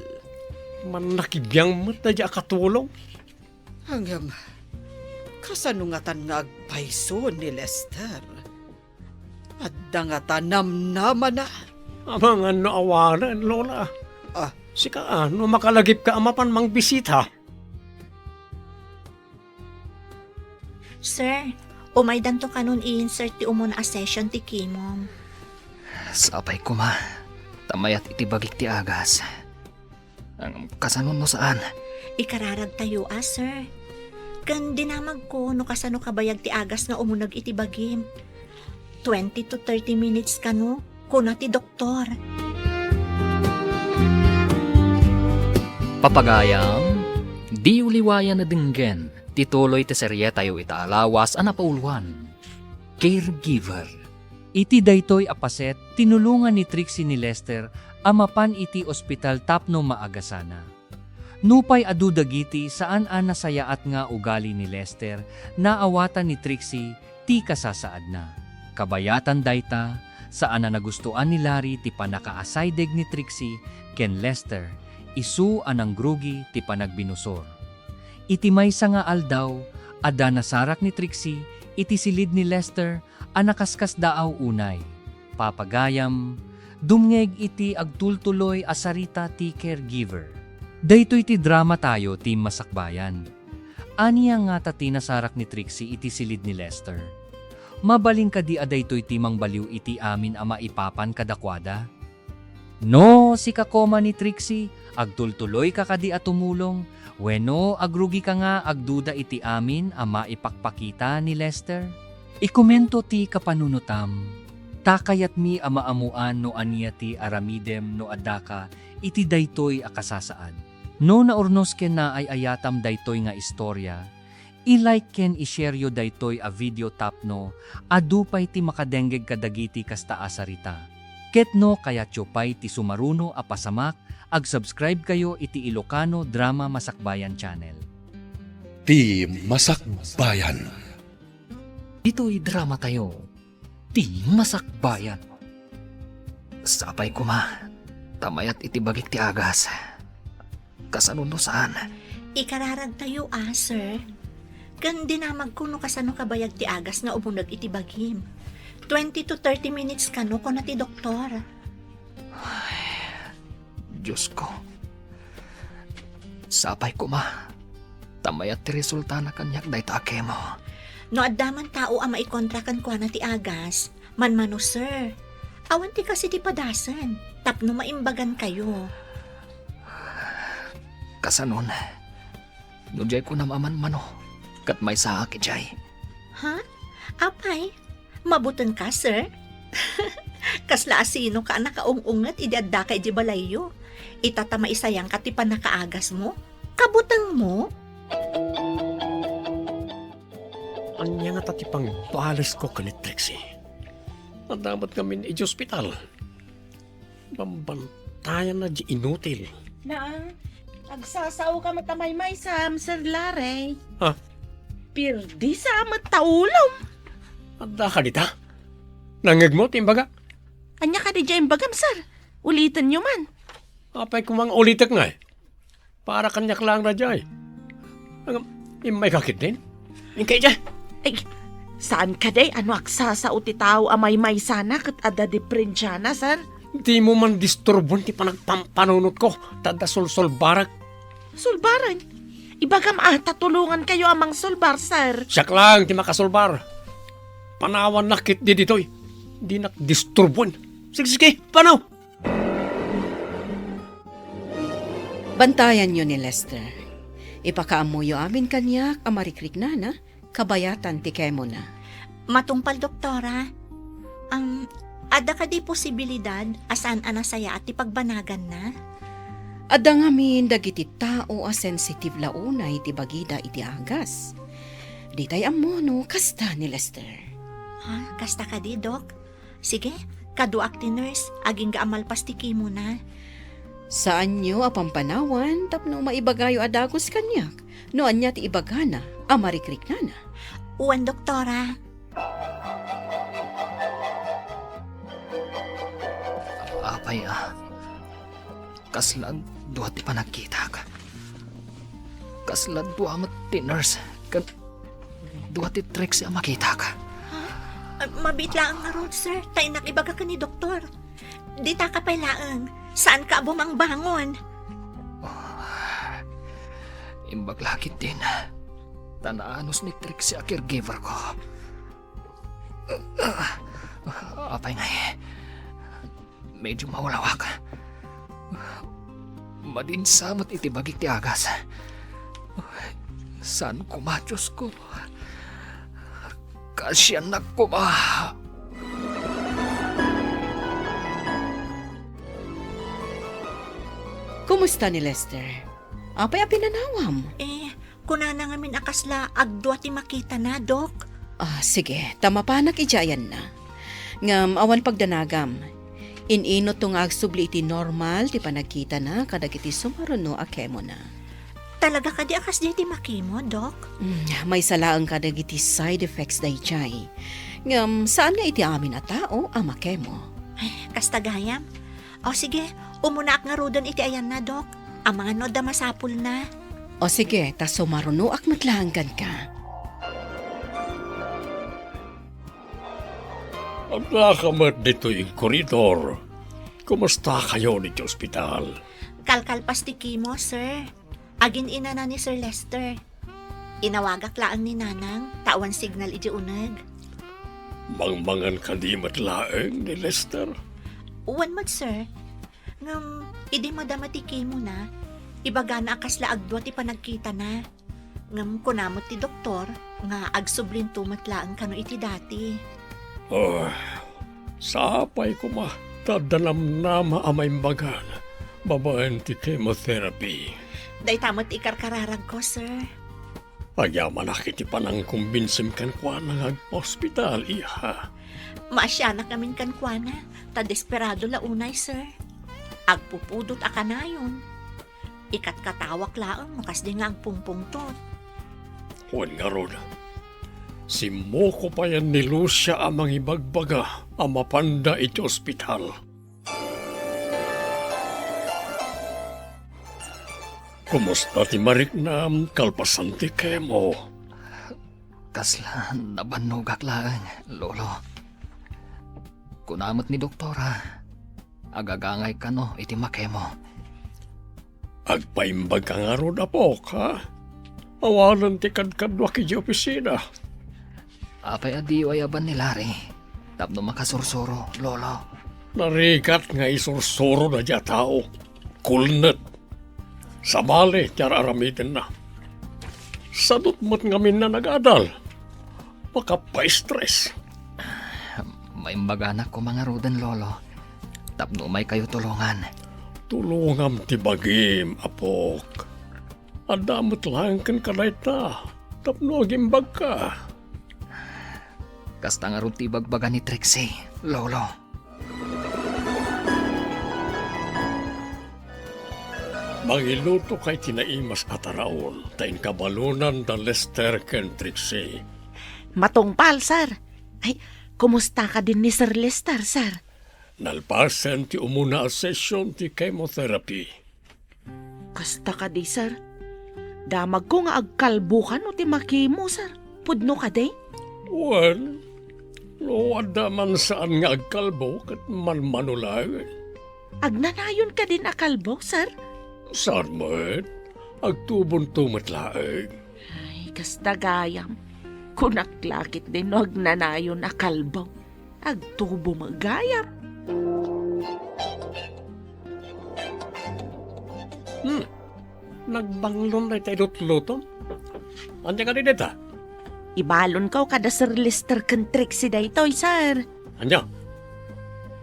Mannakibiang met daydi a katulong. Ngem, kasano ngatan nga agpayso ni Lester? Adda ngata namnamana? Amangan no awanen, Lola. Ah, sika, ah, no makalagipka a mapan mangbisita. Sir, umaydanto kanon i-insert ti umuna a session ti chemo. Sapay koma, ta mayat iti bagik ti agas. Ngem kasano no saan? Ikararagtayo a, sir. Ken dinamagko no kasano kabayag ti agas nga umuneg iti bagim. Twenty to thirty minutes kano, kuna ti doktor. Papagayam, diyo liwayan a denggen ti tuloy ti serietayo ita a lawas a napauluan, Caregiver. Iti daytoy a paset, tinulongan ni Trixie ni Lester a mapan iti ospital tapno maagasana. Nupay adu dagiti saan a nasayaat nga ugali ni Lester, naawatan ni Trixie ti kasasaadna. Kabayatan dayta, saan a nagustoan ni Larry ti pannakaasaydeg ni Trixie ken Lester, isu a nangrugi ti panagbinusor. Iti maysa nga aldaw, adda nasarak ni Trixie iti silid ni Lester a nakaskasdaaw unay. Papagayam, dumngeg iti agtultuloy a sarita ti Caregiver. Daytoy ti dramatayo ti masakbayan. Ania ngata ti nasarak ni Trixie iti silid ni Lester? Mabalin kadi a daytoy ti mangbaliw iti amin a maipapan kadakuada? No sika koma ni Trixie, agtultuloyka kadi a tumulong, wenno agrugika nga agduda iti amin a maipakpakita ni Lester? Ikomento ti kapanunotam, ta kayatmi a maammoan no ania ti aramidem no addaka iti daytoy a kasasaad. No naurnos ken naay-ayatam daytoy nga istorya, i-like ken i-shareyo daytoy a video tapno adu pay ti makadenggeg kadagiti kasta a sarita. Ket no kayatyo pay ti sumaruno a pasamak, ag-subscribe kayo iti Ilocano Drama Masakbayan Channel. Ti Masakbayan. Ditoy dramatayo, ti Masakbayan. Sapay koma, ta mayat iti bagik ti agas. Kasano no saan? Ikararagtayo a, sir. Ken dinamagko no kasano kabayag ti agas nga umuneg iti bagim. Twenty to thirty minutes kano, kuna ti doktor. Ay, Diosko. Sapay koma, ta mayat ti resultana kaniak dayta a chemo. No adda man tao a maikontra kenkuana ti agas, manmano, sir. Awan ti kas idi padasen, tapno maimbagan kayo. Kasanon, no diay kunam a manmano, ket maysaak idiay. Ha? Apay? Mabutengka, sir? Kasla asinoka a nakaung-unget idi addaka idiay balayyo? Ita ta maisayangka ti pannakaagasmo? Kabutengmo? Ania ngata ti pangpalesko ken ni Trixie? Adda met ngamin idiay ospital. Bambantayanna diay inutil. Naa, agsasaoka met a maymaysam, Sir Larry. Ha? Pirdisa met ta ulom. Adda ka dita? Nangngegmo ti imbaga? Ania kadi diay imbagam, sir? Ulitenyo man. Apay koma nga ulitek ngay? Para kaniak laeng daydiay. Ngem, immayka ketdin? Inkay idiay. Ay, saan kadi a no agsasao ti tao a maymaysana ket adda diperensiana, sir? Dimo man disturboen ti panagpampanunotko, ta adda sulsulbarek. Sulbaren? Ibagam a ta tulongankayo a mangsulbar, sir. Siak laeng ti makasulbar. Panawannak ketdi ditoy. Dinak disturboen. Sige, sige, panaw! Bantayanyo ni Lester. Ipakaammoyo amin kaniak a marikriknana, kabayatan ti kemona. Matungpal, Doktora. Ang, adda kadi posibilidad a saan a nasayaat ti pagbanaganna? Adda ngamin dagiti tao a sensitive la unay ti bagida iti agas. Ditay ammo no kasta ni Lester. Ha? Kasta kadi, Dok? Sige, kaduak ti nurse, agingga a malpas ti kimona. Saanyo a pampanawan tapno maibagayo a dagus kaniak no ania ti ibagana a marikriknana. Wen, doktora. Apay a, kasla dua ti panagkitak. Kasla dua met ti nurse ken dua ti Trixie a makitak. Ha? Ah, mabiit laeng ngarud, sir. Ta innak ibaga ken ni doktor. Ditaka pay laeng. Saanka a bumangbangon? Ah, imbag la ketdin. Ta naanus ni Trixie a caregiver ko. Apay ngay, medyo mawlawak. Madinsa met iti bagik ti agas. Saan koma, Diosko? Kaasiannak koma. Kumusta ni Lester? Apay a pinanawam? Eh, kunana ngamin a kasla agdua ti makitana, Dok. Ah, sige, ta mapanak idiay ayanna. Ngem awan pagdanagam. In-inutto nga agsubli iti normal ti panagkitana kadagiti sumaruno a kemona. Talaga kadi a kasdiay ti makemo, Dok? Mm, maysa laeng kadagiti side effects daydiay. Ngem saan nga iti amin a tao a makemo. Ay, kasta gayam. O sige, umunaak ngaruden iti ayanna, Dok. Amangan no adda masapulna. O sige, ta sumarunoak met laeng kenka. Addaka met ditoy iti koridor. Kumustakayon iti ospital? Kalkalpas ti kemo, sir. Agin-inana ni Sir Lester. Inawagak laeng ni Nanang, ta awan signal idiay uneg. Mangmangan kadi met laeng ni Lester? Wen met, sir. Ngem, idi madama ti kemona, ibagana a kasla agdua ti panagkitana. Ngem kuna met ti doktor nga agsublinto met laeng kano iti dati. Oh, sapay koma ta adda namnama a maimbagan babaen ti chemotherapy. Dayta met ti ikarkararagko, sir. Agyamanak iti panangkumbinsim kenkuana nga agpa-ospital, iha. Maasianak ngamin kenkuana, ta desperado la unay, sir. Agpupudot a kanayon. Ikatkatawak laeng no kasdi nga agpungpungtot. Wen ngarud, simmuko payen ni Lucia a mangibagbaga a mapanda iti ospital. Kumusta ti mariknam kalpasan ti kemo? Kasla nabannogak laeng, Lolo. Kuna met ni doktora, agagangay kano iti makemo. Agpaimbag ka ngarud, apok, ha? Awanen ti kadkaduak idiay opisina. Apay a diyo ayaban ni Larry tapno makasursuro, Lolo? Narigat nga isursuro daydiay a tao. Kulnet. Sabali ti ar-aramidenna. Sadut met ngamin a nagadal. Makapa-stress. Maimbaganak koma ngaruden, Lolo, tapno umaykayo tulongan. Tulongam ti bagim, apok. Adda met laeng kenka dayta tapno agimbagka. Kasta ngarud ti ibagbaga ni Trixie, Lolo. Mangilutoka iti naimas a taraon, ta inka balonan da Lester ken Trixie. Matungpal, sir. Ay, kumusta kadin ni Sir Lester, sir? Nalpasen ti umuna a session ti chemotherapy. Kasta kadi, sir? Damagko nga agkalbo kano ti makemo, sir. Pudno kadi? Wen, no adda man saan nga agkalbo, ket manmano laeng. Agnanayon kadin a kalbo, sir? Saan met? Agtubonto met laeng. Ay, kasta gayam. Kunak la ketdi no agnanayon a kalbo. Agtubo met gayam. Hmm. Nagbanglon dayta ilutlutom. Ania kadi dayta? Ibalonko kada Sir Lester ken Trixie daytoy, sir. Ania?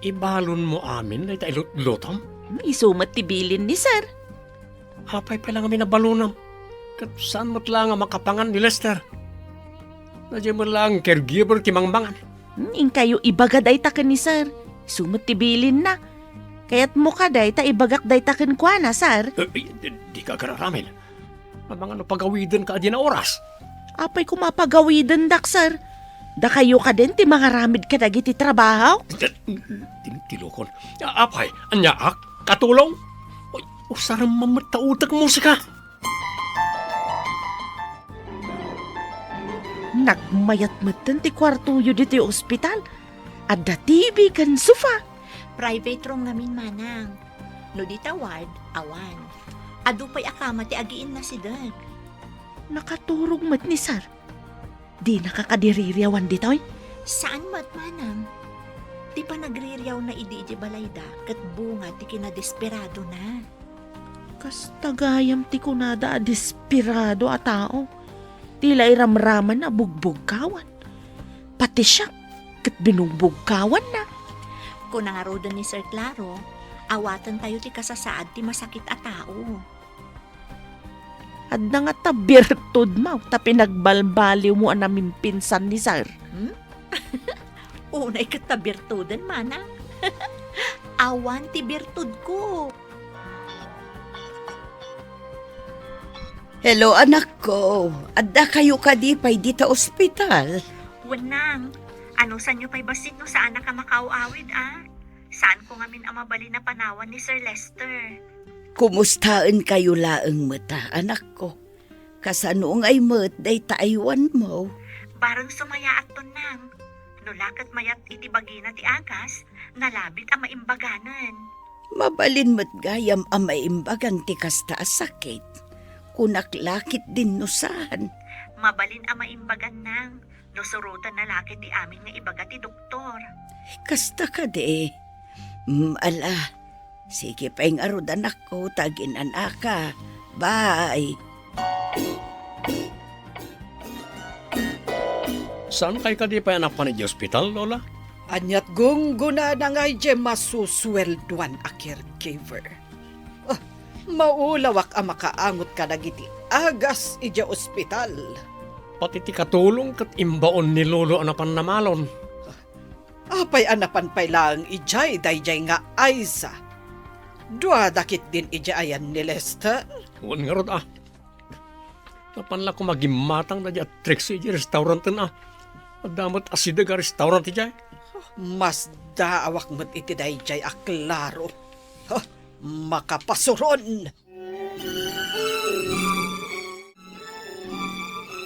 Ibalonmo amin dayta ilutlutom? Hmm, isu met ti bilin ni sir. Apay pay la ngamin a balonam? Ket saan met la nga makapangan ni Lester? Daydiay met laeng caregiver ti mangmangan. Hmm, inkayo ibaga dayta ken ni sir. Isu met ti bilinna. Kayatmo kadi ta ibagak dayta kenkuana, sir? Eh, eh, di, dika agar-aramid. Amangan no pagawidenka a dina oras. Apay koma a pagawidendak, sir? Dakayo kadin ti mangaramid kadagiti trabaho? Tin-, tintilokon. A-, apay, aniaak? Katulong? Uy, usarem man met ta utek musika. Nagmayat metten ti kuartoyo ditoy ospital. Adda T V ken sofa. Private room ngamin, manang. No dita ward, awan. Adu pay a kama ti agiinnasideg. Nakaturog met ni Sir. Dinaka kadiririawan ditoy? Saan met, manang. Ti panagririawna idi idiay balayda ket bunga ti kinadesperadona. Kasta gayam ti kunada a desperado a tao. Ti la iramramanna a bugbugkawan. Pati siak, ket binugbugkawanna. Kuna ngaruden ni Sir Claro, awatentayo ti kasasaad ti masakit a tao. Adda ngata birtudmo ta pinagbalbaliwmo a namimpinsan ni Sir. Hmm? Unay ket ta birtuden, manang. Awan ti birtudko. Hello, anakko. Addakayo kadi pay dita ospital? Wen, nang. Anusanyo pay bassit no saanak a makaaw-awid, a? Saanko ngamin a mabalin a panawan ni Sir Lester. Kumustaenkayo laeng met, a, anakko? Kasano ngay met dayta aywanmo? Bareng sumayaatton, nang. No la ket mayat iti bagina ti agas, nalabit a maimbaganen. Mabalin met gayam a maimbagan ti kasta a sakit. Kunak la ketdin no saan. Mabalin a maimbagan, nang, no surotenna la ket ti amin nga ibaga ti doktor. Kasta kadi. Mm, ala, sige pay ngarud, anakko, ta aginan-aka. Bye. Saankay kadi pay a napan idiay ospital, Lola? Ania't gunggonana nga idiay masusueldoan a caregiver. Ah, maulawak a makaangot kadagiti agas idiay ospital. Pati ti katulong ket imbaon ni Lolo a napan namalon. Apay a napan pay laeng idiay daydiay nga Aiza? Duada ketdin idiay ayan ni Lester? Wen ngarud, a. Napan la koma gimmatang daydiay a Trixie idiay restauranten, a. Adda met asideg a restaurant idiay. Masdaawak met iti daydiay a Claro. Ha, makapasuron!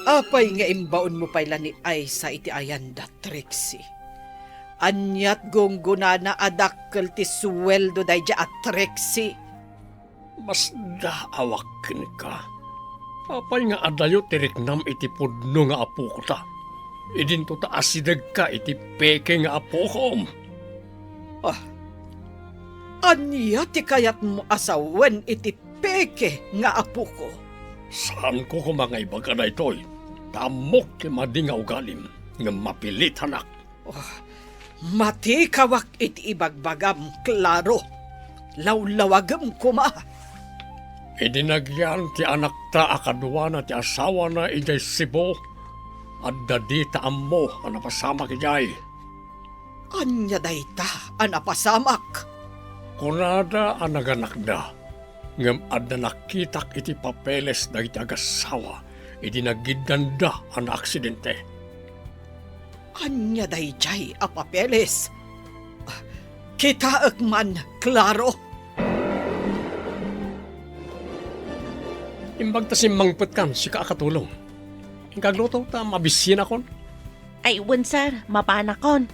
Apay nga imbaonmo pay la ni Aiza iti ayanda, Trixie? Ania't gunggonana a dakkel ti sueldo daydiay a Trixie? Masdaawak kenka. Apay nga adayo ti riknam iti pudno nga apokota? Idinto ta asidegka iti peke nga apokom. Ah, ania ti kayatmo a sawen iti peke nga apoko? Saanko koma nga ibaga daytoy, ta ammok ti madi nga ugalim, ngem mapilitanak. Oh, matikawak iti ibagbagam, Claro. Lawlawagem koma. Idi nagyan ti anakta a kaduana ti asawana idiay Cebu, adda dita ammo a napasamak idiay. Ania dayta a napasamak? Kunada a naganakda, ngem adda nakitak iti papeles dagiti agassawa idi nagiddanda a naaksidente. Ania daydiay a papeles? Kitaek man, Claro. Imbag ta simmangpetkan, sika a katulong. Inka agluto ta mabisienakon. Ay, wen, sir, mapanakon.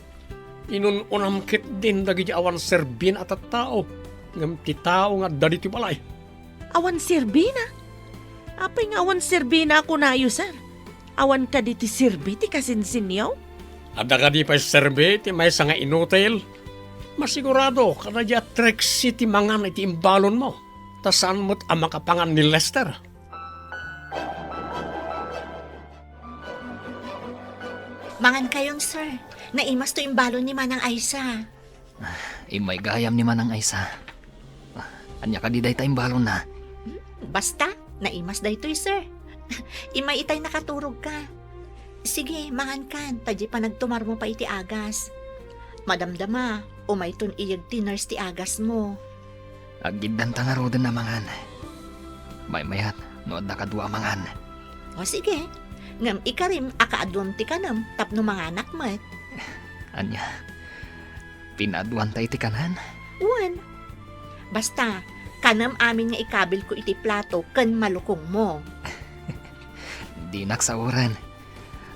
Inun-unam ketdin dagiti awan serbina a tattao, ngem ti tao nga adda ditoy balay. Awan serbina? Apay nga awan serbina a kunayo, sir? Awan kadi ti serbi ti kasinsinyo? Adda kadi pay serbi ti maysa nga inutil? Masigurado, kadaydiay a Trixie ti mangan iti imbalonmo, ta saan met a makapangan ni Lester. Mangankayon, sir. Naimas to imbalon ni Manang Aiza. Immay gayam ni Manang Aiza. Ania kadi dayta imbalonna? Basta, naimas daytoy, sir. Immay itay nakaturogka. Sige, mangankan, ta diay panagtumarmo pay iti agas. Madamdama, umayton iyeg ti nurse ti agasmo. Aggiddanta ngaruden a mangan. Maymayat no adda kadua a mangan. O sige, ngem ikarim a kaaduam ti kanem tapno manganak met. Ania? Pinaaduanta iti kanen? Wen. Basta, kanem amin nga ikabilko iti plato ken malukongmo. Dinak saoren.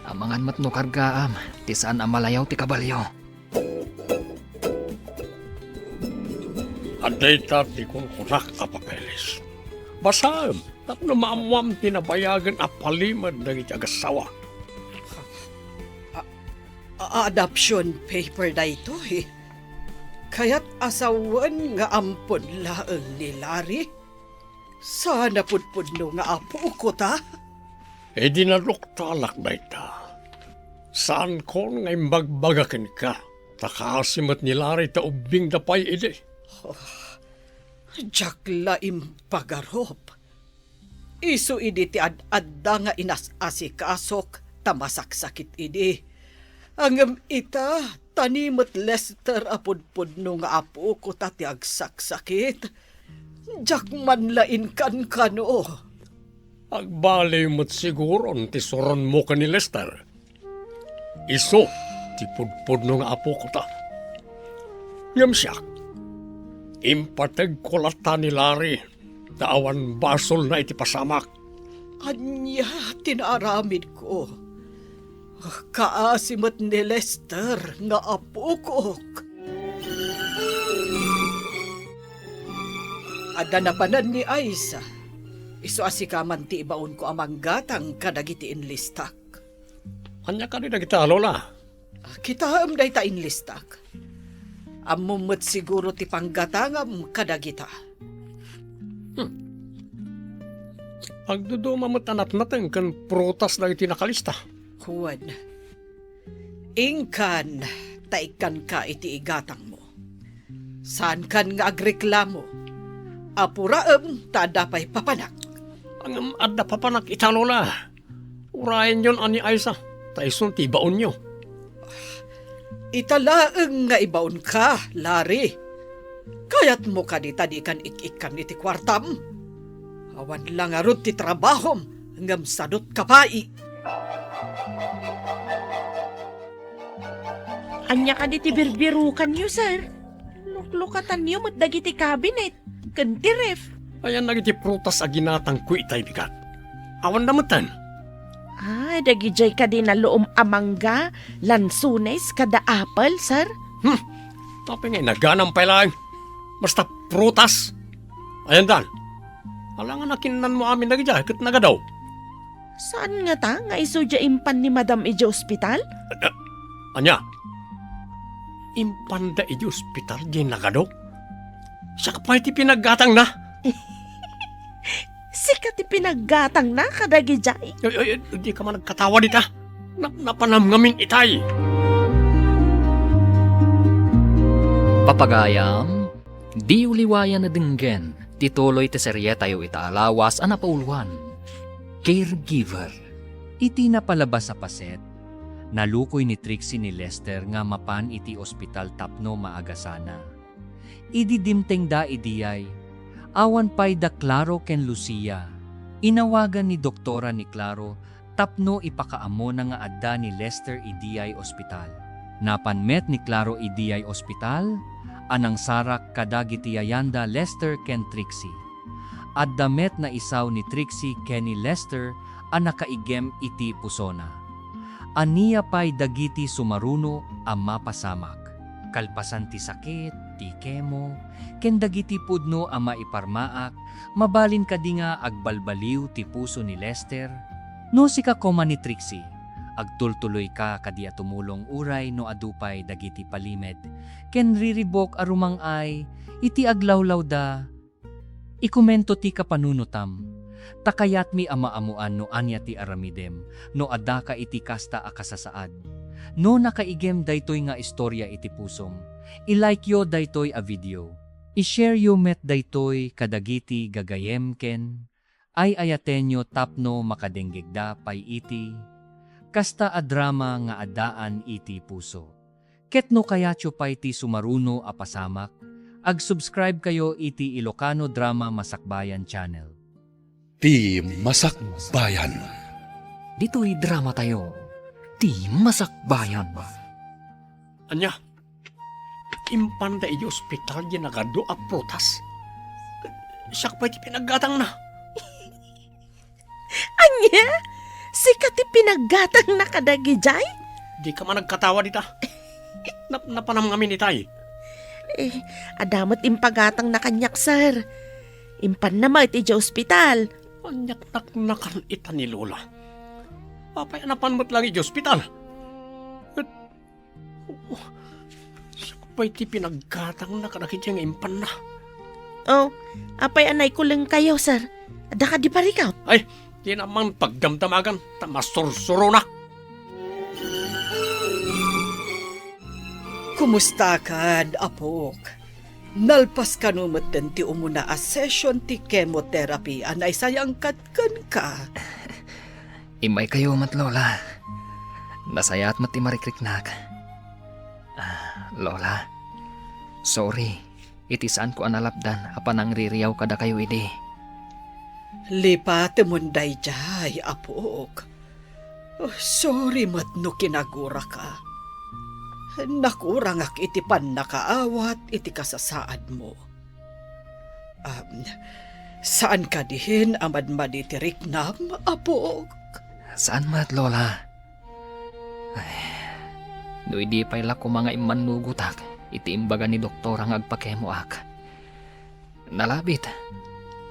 Amangan met no kargaam ti saan a malayaw ti kabalio. At Dayta ti kunkunak a papeles. Basaem tapno maammoam ti nabayagen a palimed dagiti agassawa. A-, a-, adoption paper daytoy. Kayat a sawen nga ampon laeng ni Larry? Saan a pudpudno nga apok ta? Idi naduktalak dayta, saankon nga imbagbaga kenka, ta kaasi met ni Larry ta ubbingda pay idi. Oh, diak la impagarup. Isu idi ti ad-adda nga inas-asikasok ta masaksakit idi. Ngem ita, ta ni met Lester a pudpudno nga apok ta ti agsaksakit, diak man la inkankano. Agbaliw met siguron ti suronmo ken ni Lester. Isu ti pudpudno nga apok ta. Ngem siak, impategko latta ni Larry ta awan basolna iti pasamak. Ania ti naaramidko? Kaasi met ni Lester nga apokok. Adda napanen ni Aisa. Isu a sika man ti ibaonko a manggatang kadagiti inlistak. Ania kadi dagita, Lola? Kitaem dayta inlistak. Ammom met siguro ti panggatangam kadagita. Hmm. Agduduma met a natnateng ken prutas dagiti nakalista. Wen, inkan ta ikkanka iti igatangmo. Saankan nga agreklamo. Apuraem ta adda pay papanak. Ngem adda papanak ita, Lola. Urayenyon a ni Aisa, ta isun ti ibaonyo. Ita laeng nga ibaonka, Larry. Kayatmo kadi ta dikan ik-ikkan iti kuartam? Awan la ngarud ti trabahom, ngem sadut ka pay. Ania kadi ti birbirukanyo, sir? Luklukatanyo met dagiti cabinet ken ti ref. Ayan dagiti prutas a ginatangko itay bigat. Awan da metten. Ah, dagidiay kadi naluom a mangga, lansones, kada apple, sir? Hmm. Apay nga inaganam pay laeng? Basta prutas. Ayan dan. Alangan a kinnanmo amin dagidiay ket nagadu. Saan ngata nga isu diay impan ni Madam idiay ospital? A-, a-, ania? Impanda idiay ospital diay nagadu? Siak pay ti pinaggatangna. Sika ti pinaggatangna kadagidiay? Ay, ay, ay, dika man agkatawa dita. Nap-, napanam ngamin itay. Papagayam, diyo liwayan a denggen ti tuloy ti serietayo ita a lawas a napauluan, Caregiver. Iti napalabas a paset, nalukoy ni Trixie ni Lester nga mapan iti ospital tapno maagasana. Idi dimtengda idiay, awan pay da Claro ken Lucia. Inawagan ni doktora ni Claro tapno ipakaammona nga adda ni Lester idiay ospital. Napan met ni Claro idiay ospital a nangsarak kadagiti yayanda Lester ken Trixie. Adda met naisaw ni Trixie ken ni Lester a nakaigem iti pusona. Ania pay dagiti sumaruno a mapasamak? Kalpasan ti sakit, ti kemo, ken dagiti pudno a maiparmaak, mabalin kadi nga agbalbaliw ti puso ni Lester? No sika koma ni Trixie, agtultuloyka kadi a tumulong uray no adu pay dagiti palimed ken riribuk a rumang-ay iti aglawlawda? Ikomento ti kapanunotam, ta kayatmi a maamoan no ania ti aramidem no addaka iti kasta a kasasaad. No nakaigem daytoy nga istoria iti pusom, i-like-yo daytoy a video. I-share-yo met daytoy kadagiti gagayem ken ay-ayatenyo tapno makadenggegda pay iti kasta a drama nga addaan iti puso. Ket no kayatyo pay ti sumaruno a pasamak, ag-subscribe kayo iti Ilocano Drama Masakbayan Channel. Ti Masakbayan. Ditoy dramatayo, Ti Masakbayan. Ania? Impanda idiay ospital diay nagadu a prutas? Siak pay ti pinaggatangna. Ania? Sika ti pinaggatangna kadagidiay? Dika man agkatawa dita. Nap-, napanam ngamin itay. Eh, adda met impagatangna kaniak, sir. Impanna met idiay ospital. Aniak naknakan ita ni Lola. Apay a napan met laeng idiay ospital? Ket, oh, siak pay ti pinaggatangna kadagiti nga impanna. Oh, apay a naikulengkayo, sir? Adda kadi parikut? Ay, dina man pagdamdamagan, ta masursuronak. Kumusta kad, apok? Nalpas kano metten ti umuna a session ti chemotherapy a naisayangkat kenka? Immaykayo met, Lola. Nasayaat met ti marikriknak. Ah, Lola, sorry iti saanko a nalapdan a panangririaw kadakayo idi. Lipatemon daydiay, apok. Oh, sorry met no kinaguraka. Nakurangak iti pannakaawat iti kasasaadmo. Am, saan kadin a madmadi ti riknam, apok? Saan met, Lola. Ay, no idi pay la koma nga immannugotak iti imbaga ni doktora nga agpakemoak. Nalabit,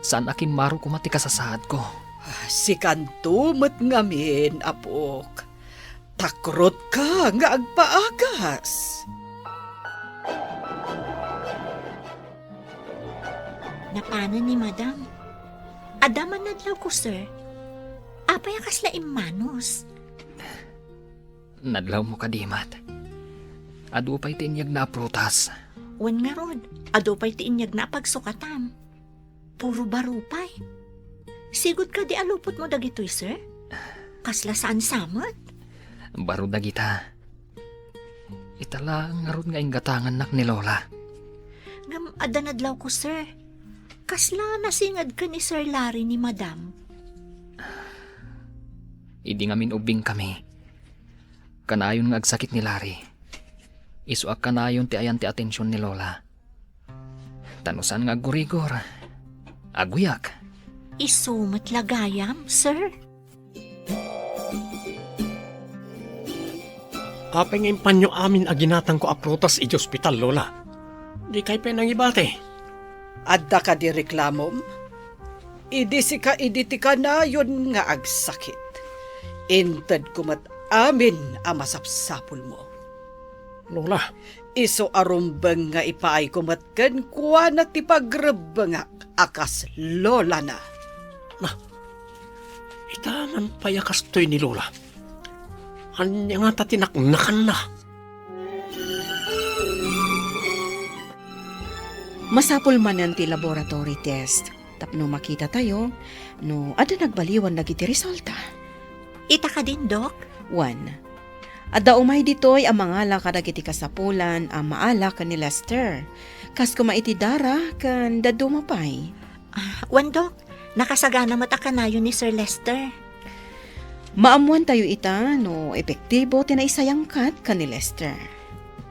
saan a kimmaro koma ti kasasaadko. Ah, sikanto met ngamin, apok. Takrotka nga agpaagas. Napanen ni Madam. Adda man nadlawko, sir. Apay a kasla immanus? Nadlawmo kadi met. Adu pay ti inyegna a prutas. Wen ngarud, adu pay ti inyegna a pagsukatan. Puro baro pay. Sigud kadi a lupotmo dagitoy, sir? Kasla saan sa met? Baro dagita. Ita laeng ngarud nga inggatangannak ni Lola. Ngem adda nadlawko, sir. Kasla nasinged ken ni Sir Larry ni Madam. Idi ngamin ubbingkami, kanayon nga agsakit ni Larry. Isu a kanayon ti ayan ti atension ni Lola. Ta no saan nga aggurigor, aguyak. Isu met la gayam, sir? Apay nga impanyo amin a ginatangko a prutas idiay ospital, Lola? Dikay pay nangibati. Adda kadi reklamom? Idi sika idi ti kanayon nga agsakit, intedko met amin a masapsapulmo. Lola. Isu a rumbeng nga ipaayko met kenkuana ti pagrebbengak a kas lolana. Na, ita man pay a kastoy ni Lola. Ania ngata ti naknakanna? Masapul manen ti laboratory test tapno makitatayo no adda nagbaliwan dagiti resulta. Ita kadin, Dok? Wen, adda umay ditoy a mangala kadagiti kasapulan a maala ken ni Lester, kas koma iti dara ken dadduma pay. Ah, wen, Dok, nakasagana met a kanayon ni Sir Lester. Maammoantayo ita no epektibo ti naisayangkat ken ni Lester.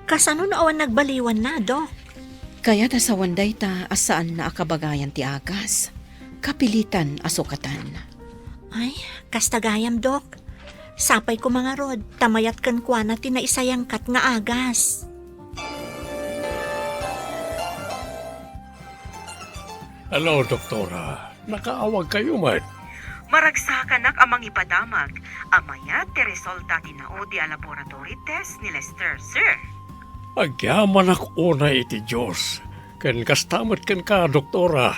Kasano no awan nagbaliwanna, Dok? Kayat a sawen dayta a saanna a kabagayan ti agas. Kapilitan a sukatan. Ay, kasta gayam, Dok. Sapay koma ngarud, ta mayat kenkuana ti naisayangkat nga agas. Hello, Doktora. Nakaawagkayo met. Maragsakanak a mangipadamag a mayat ti resulta ti naudi a laboratory test ni Lester, sir. Agyamanak unay iti Dios, ken kasta met kenka, Doktora.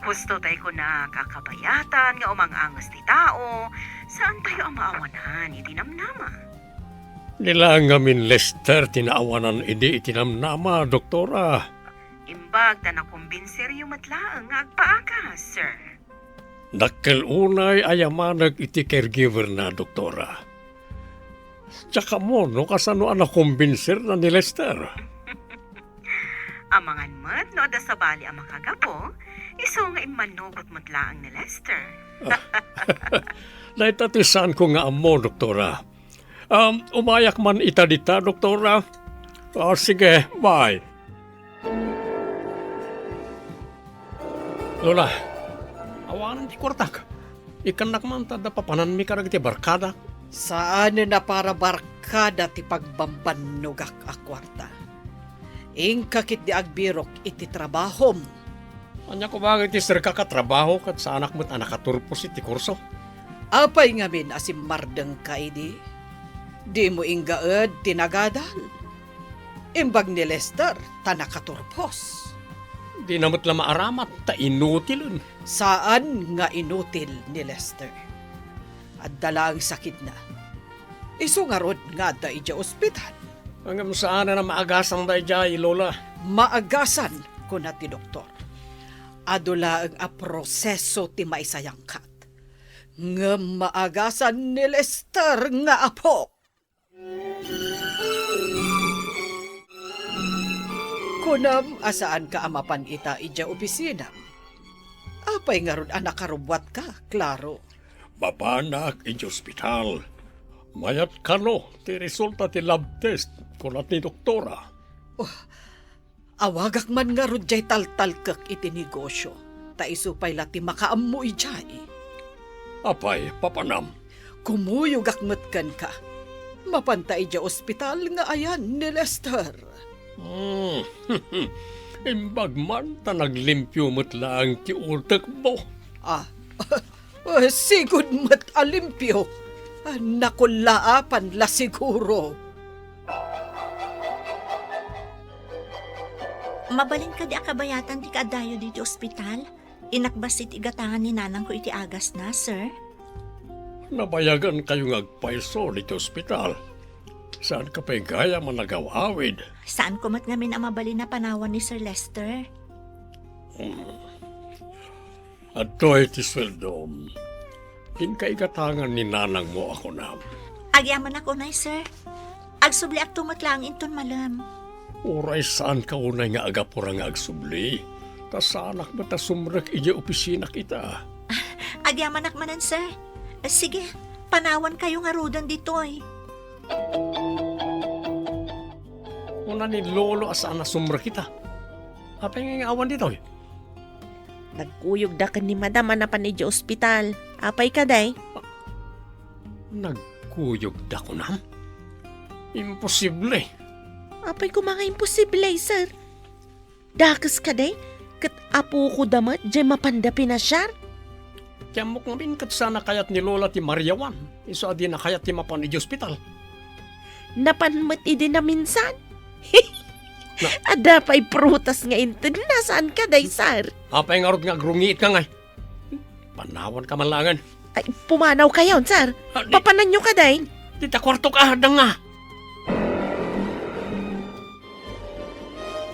Husto tay kunak a kabayatan nga umang-anges ti tao, saantayo a maawanan iti namnama. Ni laeng ngamin Lester ti naawanan idi iti namnama, Doktora. Imbag ta nakumbinseryo met laeng nga agpaagas, sir. Dakkel unay a yamanek iti caregiver-na, Doktora. Diak ammo no kasano a nakumbinserna ni Lester. Amangan met no adda sabali a makagapu, isu nga immannugot met laeng ni Lester. Dayta ti saanko nga ammo, Doktora. Um, umayak man ita dita, Doktora. Ah, sige, bye. Lola, awanen ti kuartak. Ikkannak man ta adda papananmi kadagiti barkadak. Saanen a para barkada ti pagbambannogak a kuarta. Inka ketdi agbirok iti trabahom. Ania koma nga iti serka ka trabaho ket saanak met a nakaturpos iti kurso? Apay ngamin a simmardengka idi? Dimo inggaed ti nagadal. Imbag ni Lester ta nakaturpos. Dina met la maaramat ta inutilen. Saan nga inutil ni Lester. Adda laeng sakitna. Isu ngarud nga adda idiay ospital. Ngem saan a maagasan daydiay, Lola. Maagasan, kuna ti doktor. Adu laeng a proseso ti maisayangkat. Ngem maagasan ni Lester nga apo. Kunam a saanka a mapan ita idiay opisina. Apay ngarud a nakarubbuatka, Claro? Mapanak idiay ospital. Mayat kano ti resulta ti lab test, kuna ti doktora. Oh, awagak man ngarud diay taltalkek iti negosio, ta isu pay la ti makaammo idiay. Apay, papanam? Kumuyogak met kenka. Mapanta idiay ospital nga ayan ni Lester. Hmm. Imbag man ta naglimpio met laeng ti utekmo. Ah, sigud met a limpio. Ah, nakullaapan la siguro. Mabalin kadi a kabayatan ti kaaddayo ditoy ospital? Inakbas iti igatangan ni nanangko iti agasna, sir. Nabayagan kayo nga agpayso ditoy ospital. Saanka pay gayam a nagaw-awid? Saanko met ngamin a mabalin a panawan ni Sir Lester. Hmm. Adtoy ti sueldom. Inka igatangan ni nanangmo a kunam. Agyamanak unay, sir. Agsubliakto met laeng inton malem. Uray saanka unay nga agapura nga agsubli, ta saanak met a sumrek idiay opisinak ita. Agyamanak manen, sir. Sige, panawankayo ngaruden ditoy. Kuna ni Lolo a saan a sumrek ita. Apay nga awan ditoy? Nagkuyogda ken ni Madam a napan idiay ospital. Apay kadi? Nagkuyogda kunam? Imposible! Apay koma nga imposible, sir? Dakes kadi? Ket apokoda met diay mapanda pinasiar? Ti ammok ngamin ket saan a kayat ni Lola ti mariawan, isu a dina kayat ti mapan idiay ospital. Napan met idi naminsan. Na- Adda pay prutas nga intedna, saan kadi, sir? Apay ngarud nga agrungiitka ngay? Panawanka man laengen. Ay, pumanawkayon, sir. Ah, di- Papananyo kadi? Dita kuartok, adda nga.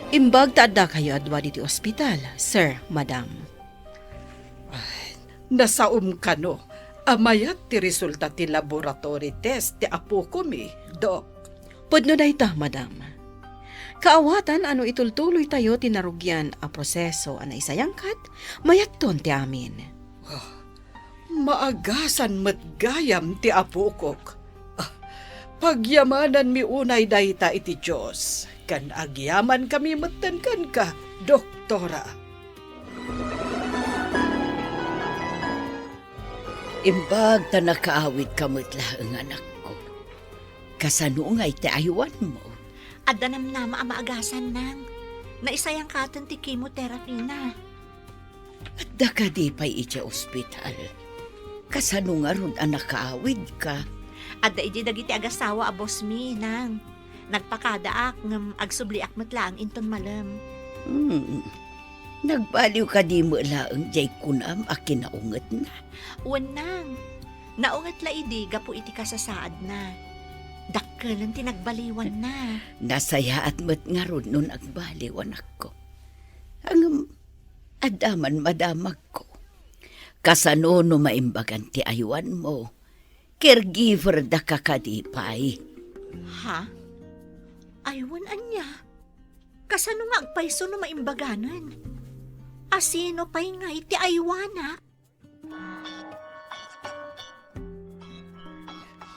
Imbag ta addakayo a dua ditoy ospital, sir, madam. Ay, nasaom kano a mayat ti resulta ti laboratory test ti apokomi, Dok. Pudno dayta, madam. Kaawatan a no itultuloytayo ti narugian a proseso a naisayangkat, mayatton ti amin. Ah, maagasan met gayam ti apokok. Ah, pagyamananmi unay dayta iti Dios, ken agyamankami metten kenka, Doktora. Imbag ta nakaawidka met laeng, anakko. Kasano ngay ti aywanmo? Adda namnama a maagasan, nang. Naisayangkaten ti chemotherapy na. Adda kadi pay idiay ospital? Kasano ngarud a nakaawidka? Adda idi dagiti agasawa a boss mi, nang. Nagpakadaak ngem agsubliak met laeng inton malem. Hmm. Nagbaliw kadi met laeng diay kunam a kinaungetna? Wen, nang. Naunget la idi gapu iti kasasaadna. Dakkelen ti nagbaliwanna. Nasayaat met ngarud no nagbaliw, anakko. Ngem, adda man madamagko. Kasano no maimbagan ti aywanmo? Caregiver daka kadi pay? Ha? Aywan ania? Kasano nga agpayso no maimbaganen? A sino pay ngay ti aywanak?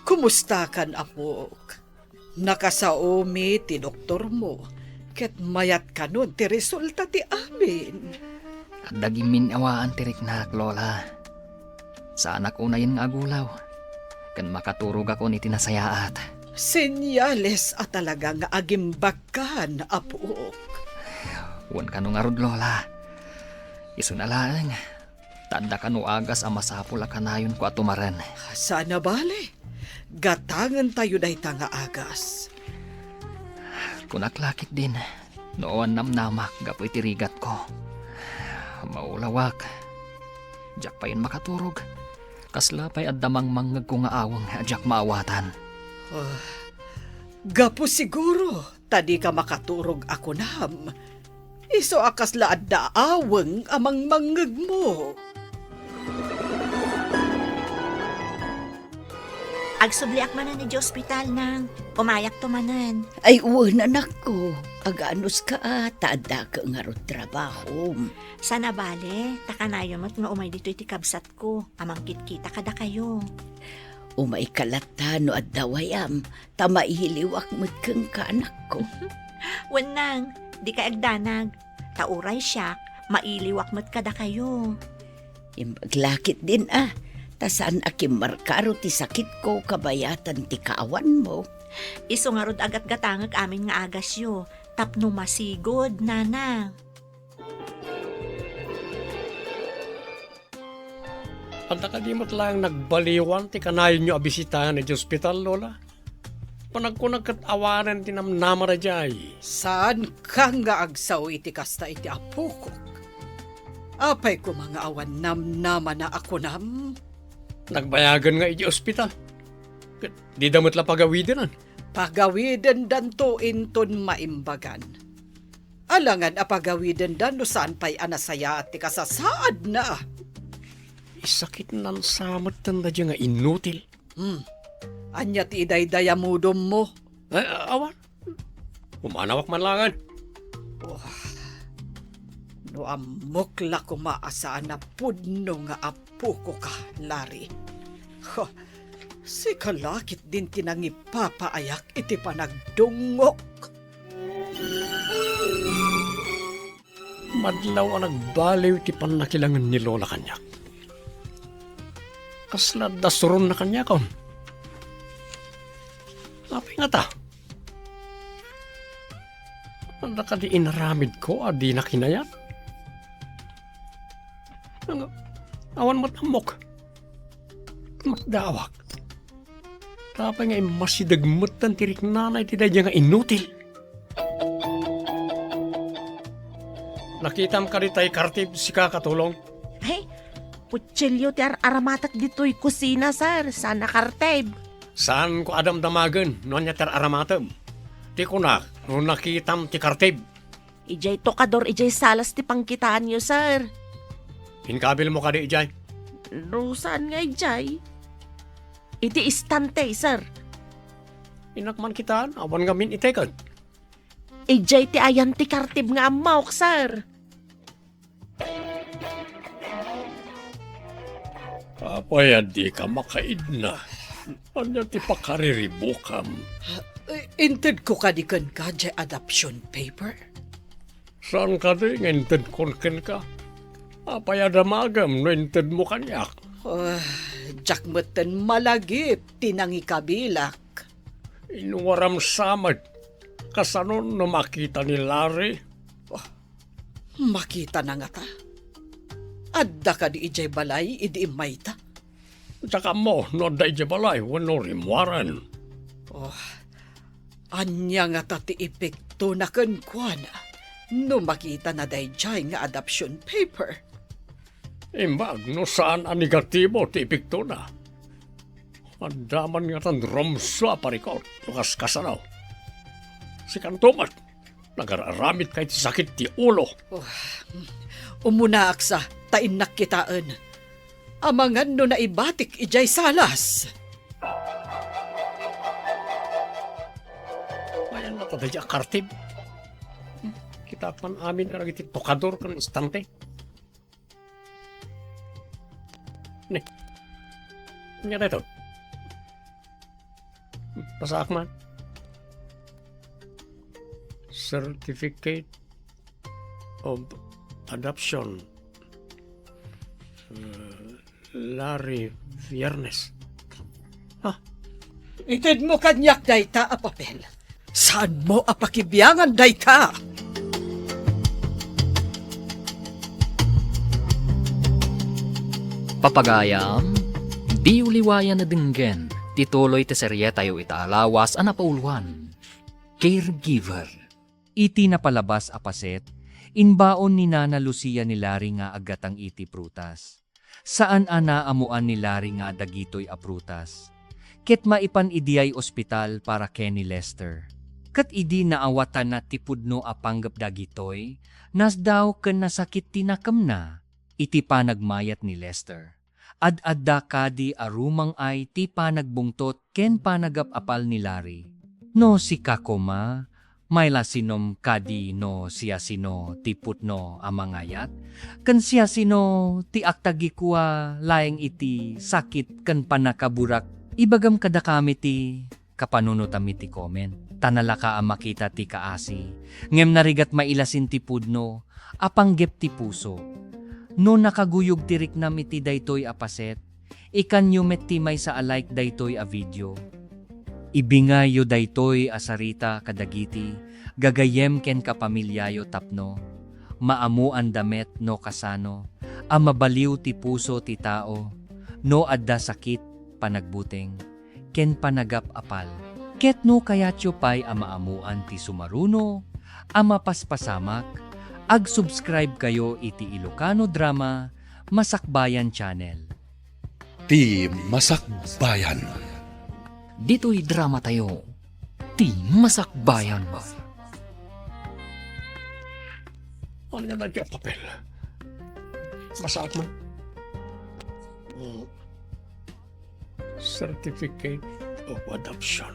Kumustakan, apok? Nakasaomi ti doktormo, ket mayat kanon ti resulta ti amin. Adda gimmin-awaan ti riknak, Lola. Saanak unayen nga agulaw, ken makaturogakon iti nasayaat. Senyales a talaga nga agimbagkan, apok. Wen kano ngarud, Lola. Isuna laeng, ta adda kano agas a masapul a kanayonko a tumaren. Saan a bale. Gatangentayo dayta nga agas. Kunak la ketdin, no awan namnamak gapu iti rigatko. Maulawak. Diak payen makaturog. Kasla pay adda mangmangngegko nga aweng a diak maawatan. Ah, gapu siguro ta dika makaturog a kunam. Isu a kasla adda aweng a mangmangngegmo. Agsubliak manen iti ospital, nang. Umayakto manen. Ay, wen, anakko. Aganuska a, ta addaka ngarud trabahom. Saan a bale, ta kanayon met nga umay ditoy ti kabsatko a mangkitkita kadakayo. Umayka latta no adda wayam, ta mailiwak met kenka, anakko. Wen, nang, dikay agdanag. Ta uray siak, mailiwak met kadakayo. Imbag la ketdin a, ta saan a kimmarkaro ti sakitko kabayatan ti kaawanmo. Isu ngarud a gatgatangek amin nga agasyo, tapno masigud, nana. Adda kadi met laeng nagbaliwan ti kanayonyo a bisitaen iti ospital, Lola? Panagkunak ket awanen ti namnama daydiay. Saanka nga agsao iti kasta iti apokok. Apay koma nga awan namnamana a kunam? Nagbayagen nga iti ospital. Ket dida met la pagawidenen. Pagawidendanto inton maimbagan. Alangan a pagawidenda no saan pay a nasayaat ti kasasaadna. Isakitnan sa metten daydiay nga inutil. Hmm. Ania ti idaydayamudommo? Eh, awan. Umanawak man laengen. Oh, no ammok la koma a saan a pudno nga apokoka, Larry. Huh, sika la ketdin ti nangipapaayak iti panagdungngok. Madlaw a nagbaliw ti pannakilangen ni Lola kaniak. Kasla adda suronna kaniakon. Apay ngata? Adda kadi inaramidko a dina kinayat? Nga, awan met ammok. Makdawak. Apay nga immasideg metten ti riknana iti daydiay nga inutil? Nakitam kadi tay kartib, sika, Katulong? Ay, kutsilio ti ar-aramatek ditoy kusina, sir. Saan a kartib. Saanko a damdamagen no ania ti ar-aramatem. Ti kunak, no nakitam ti kartib. Idiay tokador idiay salas ti pangkitaanyo, sir. Inkabilmo kadi idiay? No saan nga idiay? Iti istante, sir. Innak man kitaan, awan ngamin itekek. Idiay ti ayan ti kartib nga ammok, sir. Apay a dika makaidna? Ania ti pakariribukam? Eh, intedko kadi kenka diay adoption paper? Saan kadi nga intedkon kenka? Apay a damagem no intedmo kaniak? Ah, diak metten malagip ti nangikabilak. Inwaram sa met. Kasano no makita ni Larry? Oh, makitana ngata? Adda kadi idiay balay idi immayta? Diak ammo no adda idiay balay wenno rimmuaren. Oh, ania ngata ti epektona kenkuana no makitana daydiay nga adoption paper? Imbag no saan a negatibo ti epektona. Adda man ngatan rumsua a parikut no kaskasano. Sikanto met, nagar-aramidka iti sakit ti ulo. Oh, umunaak sa, ta innak kitaen. Amangan no naibatik idiay salas. Ayan na ta daydiay a kartib. Kitaak man amin kadagiti tokador ken istante. Ne. Ania daytoy? Basaak man. Certificate of Adoption. Uh, Larry Viernes. Ah, Itedmo kaniak dayta a papel. Saanmo a pakibiangan dayta. Papagayam, diyo liwayan a denggen ti tuloy ti serietayo ita a lawas a napauluan, Caregiver. Iti napalabas a paset, imbaon ni Nana Lucia ni Larry nga aggatang iti prutas. Saan a naamuan ni Larry nga dagitoy a prutas. Ket maipan idiay ospital para ken ni Lester. Ket idi naawatanna ti pudno a panggep dagitoy, nasdaw ken nasakit ti nakemna. Iti panagmayat ni Lester, ad-adda kadi a rumang-ay ti panagbungtot ken panagap-apal ni Larry. No sika koma, mailasinom kadi no siasino ti pudno a mangayat, ken siasino ti agtagikua laeng iti sakit ken pannakaburak, ibagam kadakami ti kapanunotam iti comment. Ta nalaka a makita ti kaasi, ngem narigat mailasin ti pudno a panggep ti puso. No nakaguyog ti riknam iti daytoy a paset, ikanyo met ti maysa a like daytoy a video. Ibingayyo daytoy a sarita kadagiti gagayyem ken kapamiliayo tapno maamuanda met no kasano a mabaliw ti puso ti tao no adda sakit, panagbuteng, ken panagap-apal. Ket no kayatyo pay a maamuan ti sumaruno a mapaspasamak, ag-subscribe kayo iti Ilocano Drama Masakbayan Channel. Ti Masakbayan. Ditoy dramatayo, Ti Masakbayan. Ania daytoy a papel? Masaak man. Mm. Certificate of Adoption.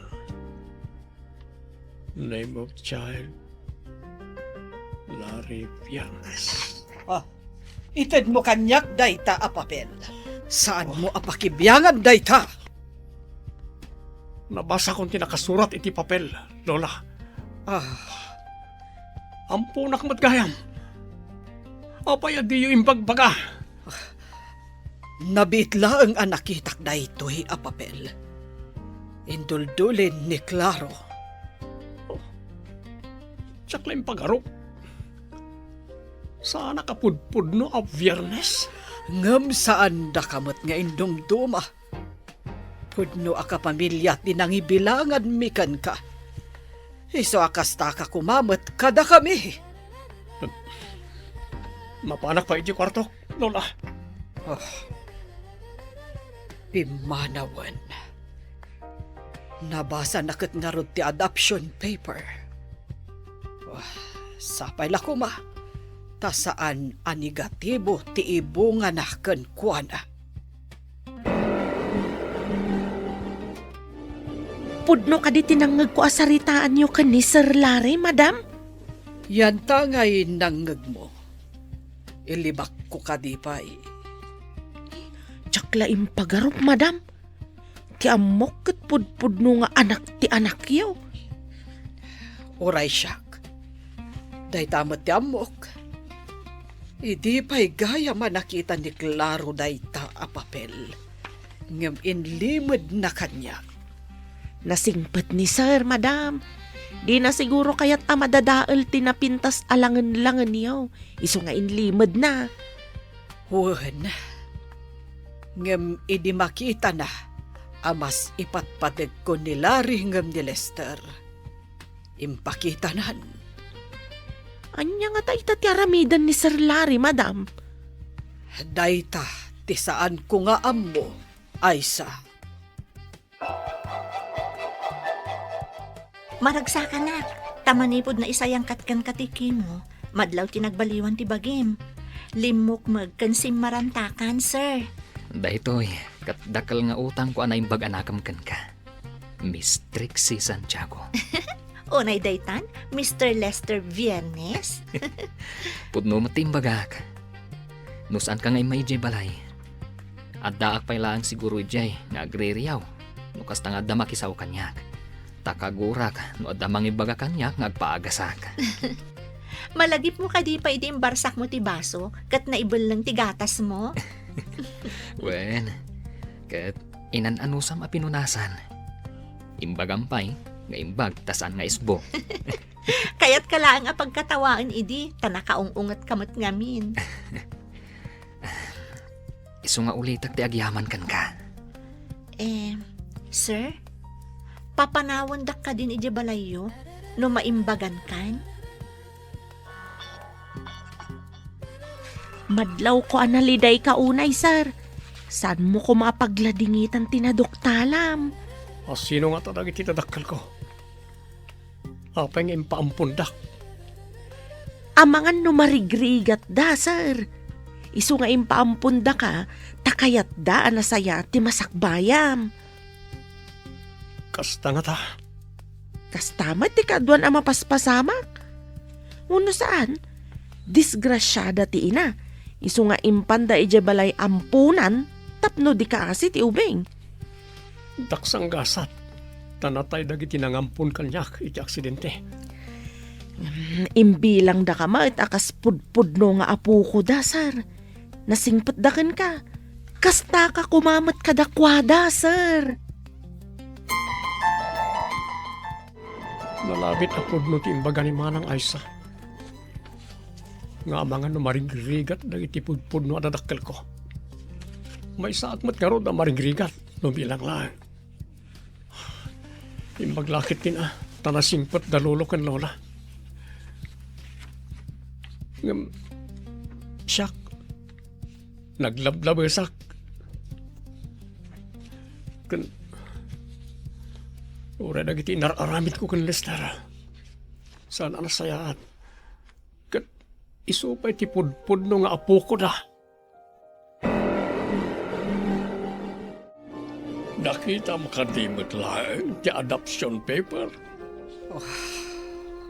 Name of child, Larry Viernes. Ah, itedmo kaniak dayta a papel. Saanmo a pakibiangan dayta. Nabasakon ti nakasurat iti papel, Lola. Ah, Amponak met gayam. Apay a diyo imbagbaga? Nabiit laeng a nakitak daytoy a papel. Induldulin ni Claro. Diak la impagarup. Saanak a pudpudno a Biernes? Ngem saandaka met nga indumduma. Pudno a kapamilya ti nangibilanganmi kenka. Isu a kastaka koma met kadakami. Mapanak pay iti kuartok, Lola. Ah. Pimmanawen. Nabasana ket ngarud ti adoption paper. Ah, sapay la koma, ta saan a negatibo ti ibungana kenkuana. Pudno kadi ti nangngegko a saritaanyo ken ni Sir Larry, Madam? Yanta ngay nangngegmo. Ilibakko kadi pay. Diak la impagarup, Madam. Ti ammok ket pudpudno nga anak ti anakyo. Uray siak. Dayta met ti ammok. Idi pay gayam a nakita ni Claro dayta a papel, ngem inlimedna kaniak. Nasingpet ni Sir, Madam. Dina siguro kayat a madadael ti napintas a langenlangenyo, isu nga inlimedna. Wen, ngem idi makitana a mas ipatpategko ni Larry ngem ni Lester, impakitanan. Ania ngata ita ti aramiden ni Sir Larry, Madam? Dayta ti saanko nga ammo, Aisa. Maragsakanak, ta manipud naisayangkat kenka ti kimo, madlaw ti nagbaliwan ti bagim. Limmukmeg ken simmarantakan, sir. Daytoy, ket dakkel nga utangko a naimbag a nakem kenka, Miss Trixie Santiago. Unay daytan, Mister Lester Viernes. Pudno met ti imbagak. No saanka nga immaid idiay balay, addaak pay laeng siguro idiay nga agririyaw no kasta nga adda makisao kaniak. Ta kagurak no adda mangibaga kaniak nga agpaagasak. Malagipmo kadi pay idi imbarsakmo ti baso ket naibelleng ti gatasmo? Wen, ket inan-anusam a pinunasan. Imbagam pay nga imbag ta saan nga isbo. Kayatka laeng a pagkatawaen idi, ta nakaung-ungetka met ngamin. Isu nga ulitek ti agyaman kenka. Eh, sir? Papanawandak kadin idiay balayyo no maimbagankan? Madlawko a nalidayka unay, sir. Saanmo koma a pagladingitan ti naduktalam? A, sino ngata dagiti nadakkelko? Apay nga impaampondak? Amangan no marigrigatda, sir. Isu nga impaampondak, ta kayatda a nasayaat ti masakbayam. Kasta ngata? Kasta met ti kaaduan a mapaspasamak. Wenno saan, disgrasiada ti ina. Isu nga impanda idiay balay amponan tapno di kaasi ti ubing. Daksang gasat, ta natay dagiti nangampon kaniak iti aksidente. Mm, imbilangdaka met a kas pudpudno nga apoko da, sir. Nasingpetda kenka. Kastaka koma met kadakuada, sir. Nalabit a pudno ti imbaga ni Manang Aisa. Nga amangan no marigrigat dagiti pudpudno a dadakkelko. Maysaak met ngarud a marigrigat no bilang laeng. Imbag la ketdin a, ta nasingpet da lolo ken lola. Ngem, siak, naglablabesak. Ken, uray dagiti inar-aramidko ken Lester, saan a nasayaat. Ket isu pay ti pudpudno nga apoko da. Nakitam kadi met laeng ti adoption paper? Ah,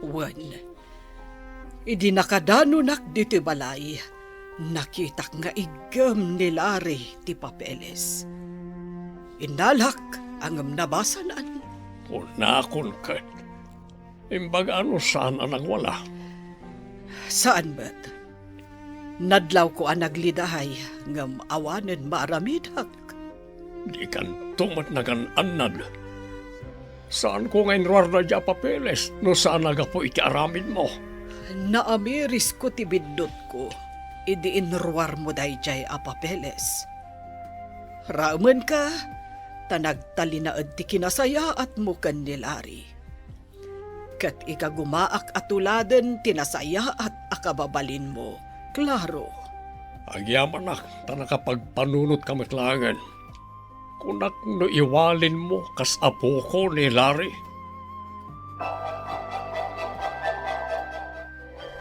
wen. Idi nakadanonak ditoy balay, nakitak nga iggem ni Larry ti papeles. Innalak, ngem nabasanan. Kunakon ket, imbaga no saan a nagwala. Saan met. Nadlawko a nagliday, ngem awanen maaramidak. Dikanto met nagan-annad. Saanko nga inruar daydiay a papeles no saan a gapu iti aramidmo. Naamirisko ti biddutko idi inruarmo daydiay a papeles. Raemenka, ta nagtalinaed ti kinasayaatmo ken ni Larry. Ket ikagumaak a tuladen ti nasayaat a kababalinmo, Claro. Agyamanak ta nakapagpanunotka met laengen. Kunak no iwalinmo kas apoko ni Larry.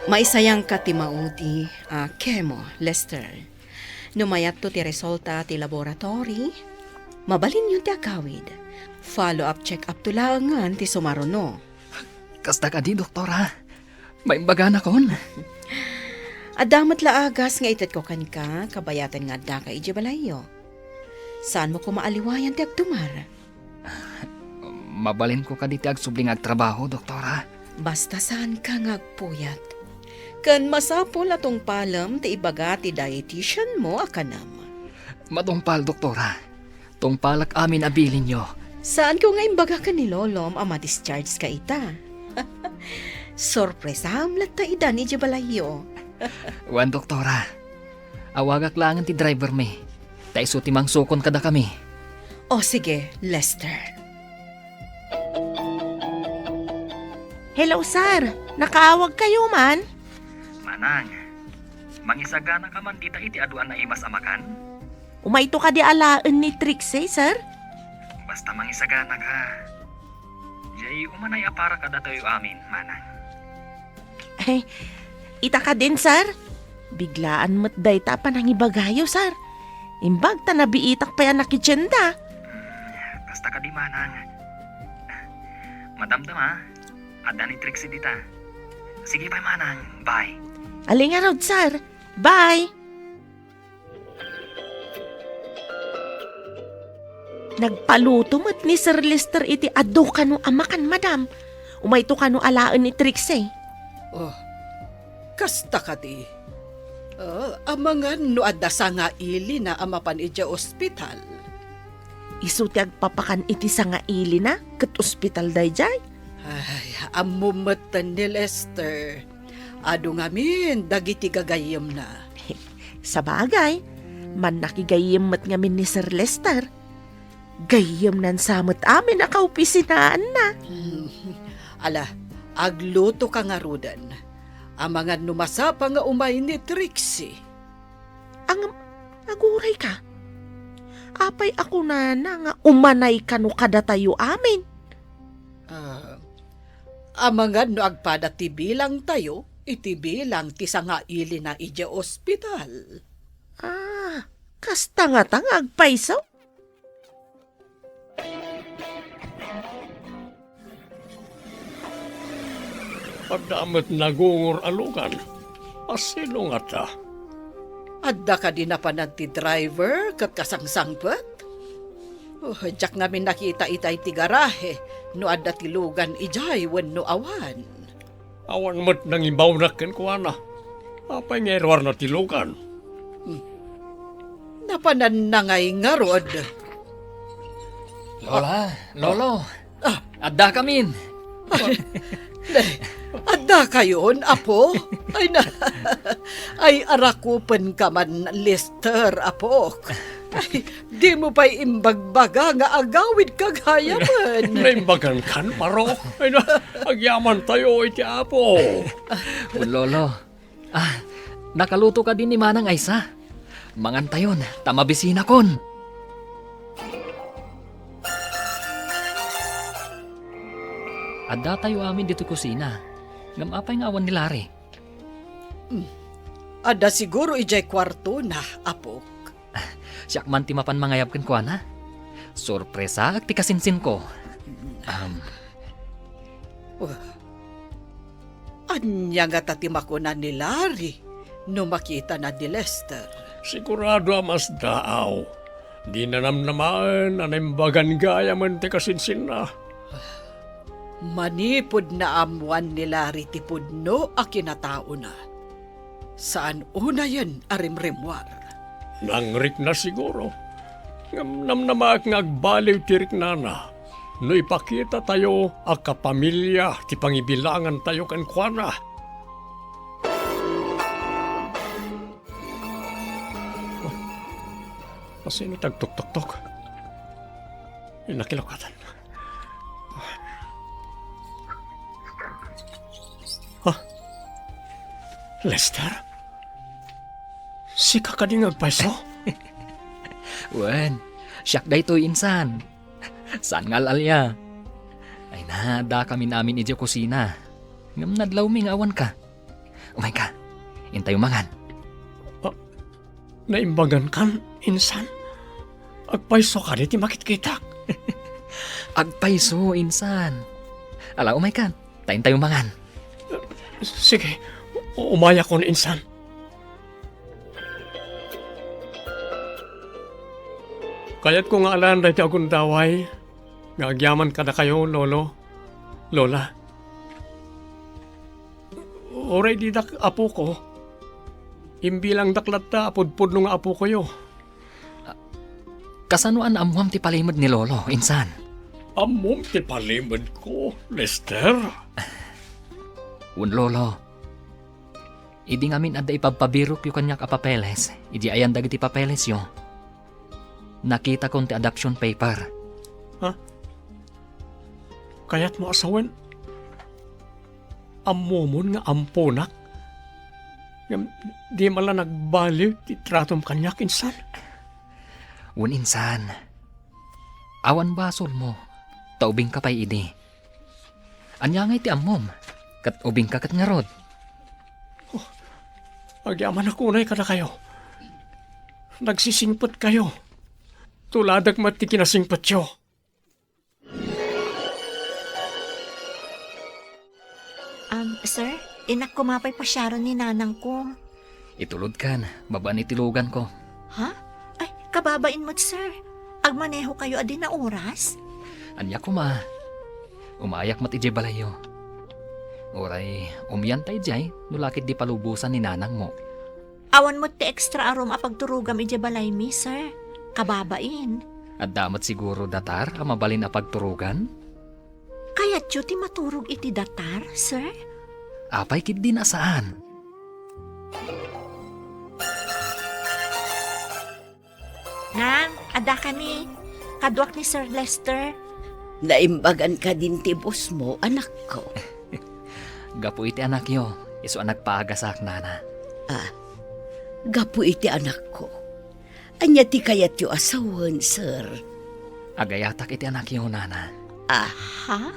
Maisayangka ti maudi a chemo, Lester. No mayatto ti resulta ti laboratory, mabalinyon ti agawid. Follow-up check-up to laengen ti sumaruno. Kasta kadi, Doktora? Maimbaganakon? Adda met la agas nga itedko kenka, kabayatan nga addaka idiay balayyo. Saanmo koma a liwayan ti agtumar. Mabalinko kadi ti agsubli nga agtrabaho, Doktora? Basta saanka nga agpuyat. Ken masapul a tungpalem ti ibaga ti dietitianmo a kanem. Matungpal, Doktora. Tungpalak amin a bilinyo. Saanko nga imbaga ken ni Lolom a ma-discharge ka ita. Sorpresam latta idan idiay balayyo. Wen, Doktora. Awagak laengen ti drivermi, ta isu ti mangsukon kadakami. O sige, Lester. Hello, sir. Nakaawagkayo man? Manang, mangisaganaka man dita iti adu a naimas a makan? Umayto kadi alaen ni Trixie, sir? Basta mangisaganaka. Diay umanay a para kadatayo amin, Manang. Eh, ita kadin, sir? Biglaan met dayta a panangibagayo, sir. Imbag ta nabiitak pay a nakitienda. Hmm, kasta kadi, Manang. Madamdama, adda ni Trixie dita. Sige pay, Manang. Bye. Ali ngarud, sir. Bye. Nagpaluto met ni Sir Lester iti adu kano a makan, madam. Umayto kano alaen ni Trixie. Oh, kasta kadi. Ah, amangan no adda sangailina a mapan idiay ospital. Isu ti agpapakan iti sangailina ket ospital daydiay. Ay, ammom metten ni Lester. Adu ngamin dagiti gagayyemna. Sabagay, mannakigayyem met ngamin ni Sir Lester. Gayyemnan sa met amin a kaopisinaanna. Hmm. Ala, agluto ka ngaruden. Amangan no masapa nga umay ni Trixie. Ang aguray ka? Apay a kunana nga umanay kano kadatayo amin? Ah, amangan no agpada ti bilangtayo iti bilang ti sangailina idiay ospital. Ah, kasta ngata nga agpayso? Adda met nagungor a lugan. A sino ngata? Adda kadi napanan ti driver ket kasangsangpet? Oh, diak ngamin nakita itay ti garahe no adda ti lugan idiay wenno awan. Awan met nangibawnak kenkuana. Apay nga iruarna ti lugan? Hmm. Napananna ngay ngarud. Lola, Lolo, Ah. Addakamin. Ay, addakayon, apo? Ay, na, ay, arakupen ka man, Lester, apok. Ay, di mo pa'y imbagbaga nga agawid ka gayamen. Naimbagan kan, Marok? Ay, na, agyaman tayo iti Apo. Lolo, ah, nakaluto kadi ni Manang Aysa? Mangantayon, ta mabisinakon. Addatayo amin ditoy kusina. Ngem apay nga awan ni Larry? Hmm. Adda siguro idiay kuartona, apok. Siak man ti mapan mangayab kenkuana. Sorpresaak ti kasinsinko. Um. Ania ngata ti makuna ni Larry no makitana ni Lester? Sigurado a masdaaw. Dina namnamaen a naimbagan gayamen ti kasinsinna. Manipud naammoan ni Larry ti pudno a kinataona, saan unayen a rimrimmuar. Nangrikna siguro. Ngem namnamaek nga agbaliw ti riknana no ipakitatayo a kapamilya ti pangibilangantayo kenkuana. Oh, asino ti agtuktoktok? Ay, nakilokatan. Ha? Lester? Sika kadi nga agpayso? Wen, siak daytoy, insan. Saan nga al-alia? Ay, na, addakamin amin idiay kusina. Ngem nadlawmi nga awanka. Umayka, intayo mangan. Ah, naimbagan kan, insan? Agpayso kadi ti makitkitak? Agpayso, insan. Ala, umayka, ta intayo mangan. Sige, umayakon, insan. Kayatko nga alaen daytoy a gundaway nga agyaman kadakayo, Lolo, Lola. Uray didak apoko, imbilangdak latta a pudpudno nga apokoyo. Kasano a naammoam ti palimed ni Lolo, insan? Ammom ti palimedko, Lester? Wen, Lolo. Idi ngamin adda ipabpabirokyo kaniak a papeles, idi ayan dagiti papelesyo, nakitakon ti adoption paper. Ha? Kayatmo a sawen? Ammomon nga amponak? Ngem di man la nagbaliw ti tratom kaniak, insan? Wen, insan. Awan basolmo, ta ubingka pay idi. Ania ngay ti ammom? Ket ubingka ket ngarud. Oh, agyamanak unay kadakayo. Nagsisingpetkayo. Tuladak met ti kinasingpetyo. Um, sir, innak koma pay pasiaren ni nanangko. Itulodkan, babaen iti luganko. Ha? Ay, kababain met, sir. Agmanehokayo a di naoras? Ania koma? Umayak met idiay balayyo. Uray, umyanta idiay, no la ket di palubosan ni nanangmo. Awan met ti extra a room a pagturogam idiay balaymi, sir. Kababain. Adda met siguro datar a mabalin a pagturogan? Kayatyo ti maturog iti datar, sir? Apay ketdin a saan? Nang, adda kami. Kaduak ni Sir Lester. Naimbagan kadin ti boss mo, anakko? Gapu iti anakyo, isu a nagpaagasak, nana. Ah, gapu iti anakko. Ania ti kayatyo a sawen, sir? Agayatak iti anakyo, nana. Aha?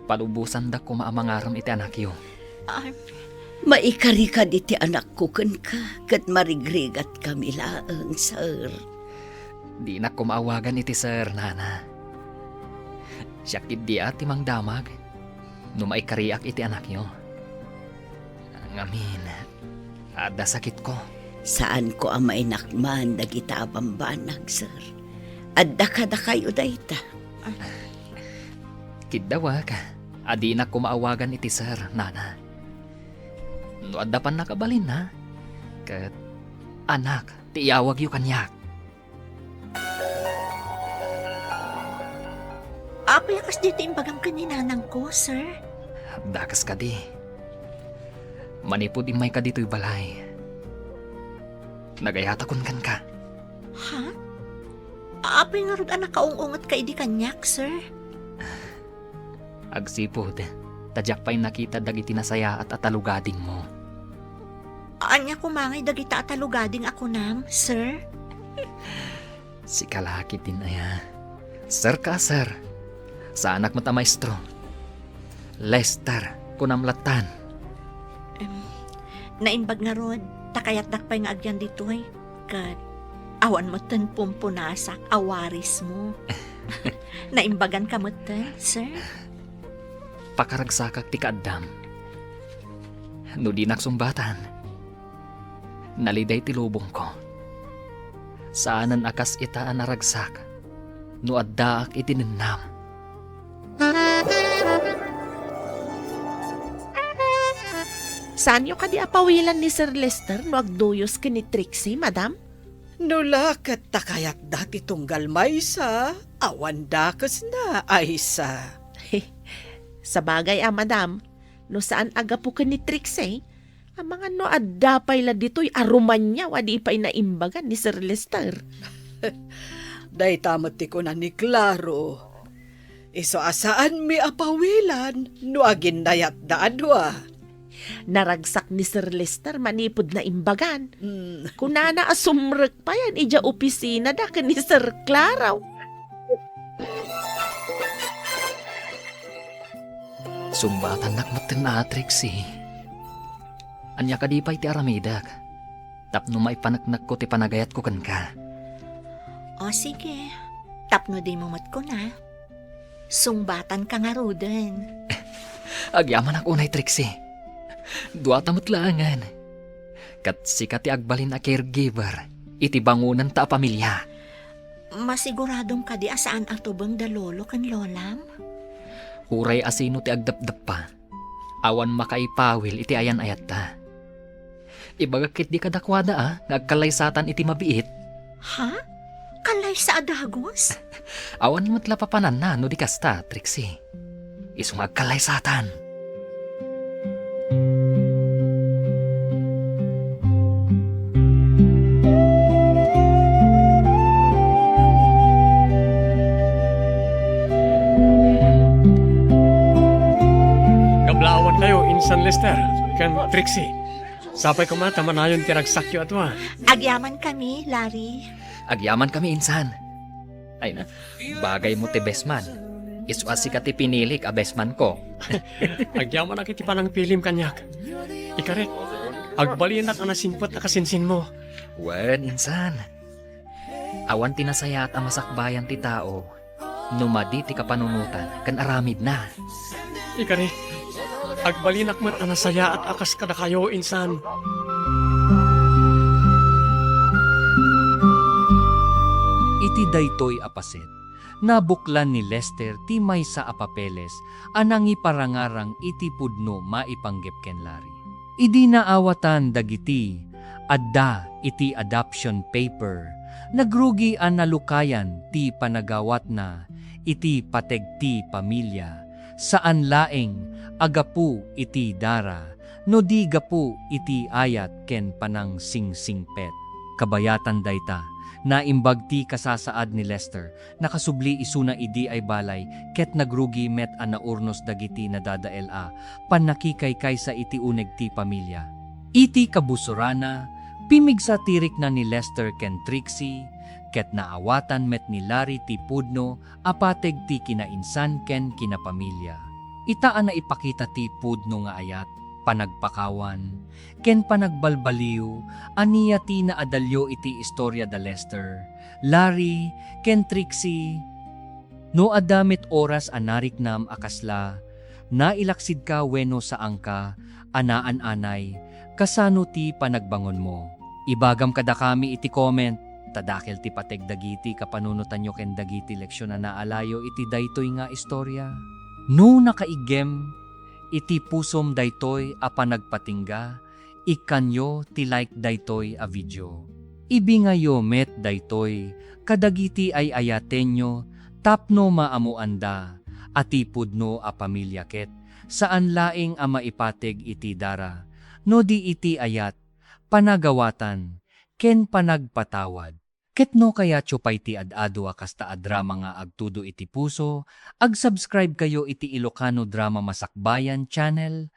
Palubosandak koma a mangarem iti anakyo. Ah. Maikari kadi ti anakko kenka, ket marigrigatkami laeng, sir. Dinak koma awagan iti sir, nana. Siak ketdi a ti mangdamag no maikariak iti anakyo. Ngamin, adda sakitko. Saanko a mainakman dagita a bambanag, sir. Adda kadakayo dayta. Kiddawak a dinak koma awagan iti sir, nana. No adda pannakabalinna, ket anak ti iyawagyo kaniak. Apay a kasdi ti imbagam ken ni nanangko, sir? Dakes kadi. Manipud immayka ditoy balay, nagayatakon kenka. Ha? Apay ngarud a nakaung-ungetka idi kaniak, sir? Agsipud ta diak pay nakita dagiti nasayaat a talugadingmo. Ania koma ngay dagita a talugading a kunam, sir? Sika la ketdin aya. Sir ka a sir. Saanak met a maestro. Lester, kunam lattan. Em, naimbag ngarud, ta kayatdak pay nga agyan ditoy. Ket awan metten pumpunasak a warismo. Naimbaganka metten, sir? Pakaragsakak ti kaaddam. No dinak sungbatan, naliday ti lubongko. Saanen a kas ita a naragsak no addaak iti nennam. Saanyo kadi a pawilan ni Sir Lester no agduyos ken ni Trixie, madam? No la ket ta kayatda ti tunggal maysa, awan dakesna, Aisa. Sabagay a, madam, no saan a gapu ken ni Trixie, amangan no adda pay la ditoy a rumaniaw a di pay naimbagan ni Sir Lester. Dayta met ti kuna ni Claro. Isu a saanmi a pawilan no aginnayatda a dua. Naragsak ni Sir Lester manipud naimbagan. Mm. Kunana a sumrek payen idiay opisinada ken ni Sir Claro. Sungbatannak metten a, Trixie. Ania kadi pay ti aramidek tapno maipaneknekko ti panagayatko kenka? O, sige. Tapno dimo met kuna, sungbatanka ngaruden. Agyamanak unay, Trixie. Duata met laengen. Ket sika ti agbalin a caregiver iti bangonanta a pamilia. Masiguradom kadi a saan a tubeng da lolo ken lolam? Uray a sino ti agdepdeppa, awan makaipawil iti ayan-ayatta. Ibagak ketdi kadakuada a nga agkallaysatan iti mabiit. Ha? Kallaysa a dagus? Awan met la papananna no di kasta, Trixie. Isu nga agkallaysatan. Kablaawankayo, Insan Lester ken Trixie. Sapay koma ta manayon ti ragsakyo a dua. Agyamankami, Larry. Agyamankami, Insan. Ay na, bagaymo ti bestman. Isu a sika ti pinilik a bestmanko. Agyamanak iti panangpilim kaniak. Ikarik, agbalinak a nasingpet a kasinsinmo. Wen, Insan. Awan ti nasayaat a masakbayan ti tao no madi ti kapanunotan ken aramidna. Ikarik, agbalinak met a nasayaat a kas kadakayo, Insan. Iti daytoy a paset, nabuklan ni Lester ti maysa a papeles a nangiparangarang iti pudno maipanggep ken Larry. Idi naawatan dagiti adda iti adoption paper Nagrugi a nalukayan ti panagawatna iti pateg ti pamilia, saan laeng a gapu iti dara, no di gapu iti ayat ken panangsingsingsingpet. Kabayatan dayta, naimbag ti kasasaad ni Lester. Nakasubli isuna idiay balay ket nagrugi met a naurnos dagiti nadadael a pannakikaykaysa iti uneg ti pamilia. Iti kabusorana, pimmigsa ti rikna ni Lester ken Trixie, ket naawatan met ni Larry ti pudno a pateg ti kinainsan ken kinapamilia. Ita a naipakita ti pudno nga ayat, panagpakawan, ken panagbalbaliw, ania ti naadalyo iti istorya da Lester, Larry, ken Trixie? No adda met oras a nariknam a kasla, nailaksidka wenno saanka a naan-anay, kasano ti panagbangonmo? Ibagam kadakami iti comment, ta dakel ti pateg dagiti kapanunotanyo ken dagiti leksion a naalayo iti daytoy nga istorya. No nakaiggem iti pusom daytoy a panagpatingga, ikkanyo ti like daytoy a video. Ibingayo met daytoy kadagiti ay-ayatenyo tapno maamuanda a ti pudno a pamilia ket saan laeng a maipateg iti dara, no di iti ayat, panagawatan, ken panagpatawad. Ket no kayatyo pay ti ad-adu a kasta a drama nga agtudo iti puso, ag-subscribe kayo iti Ilocano Drama Masakbayan Channel,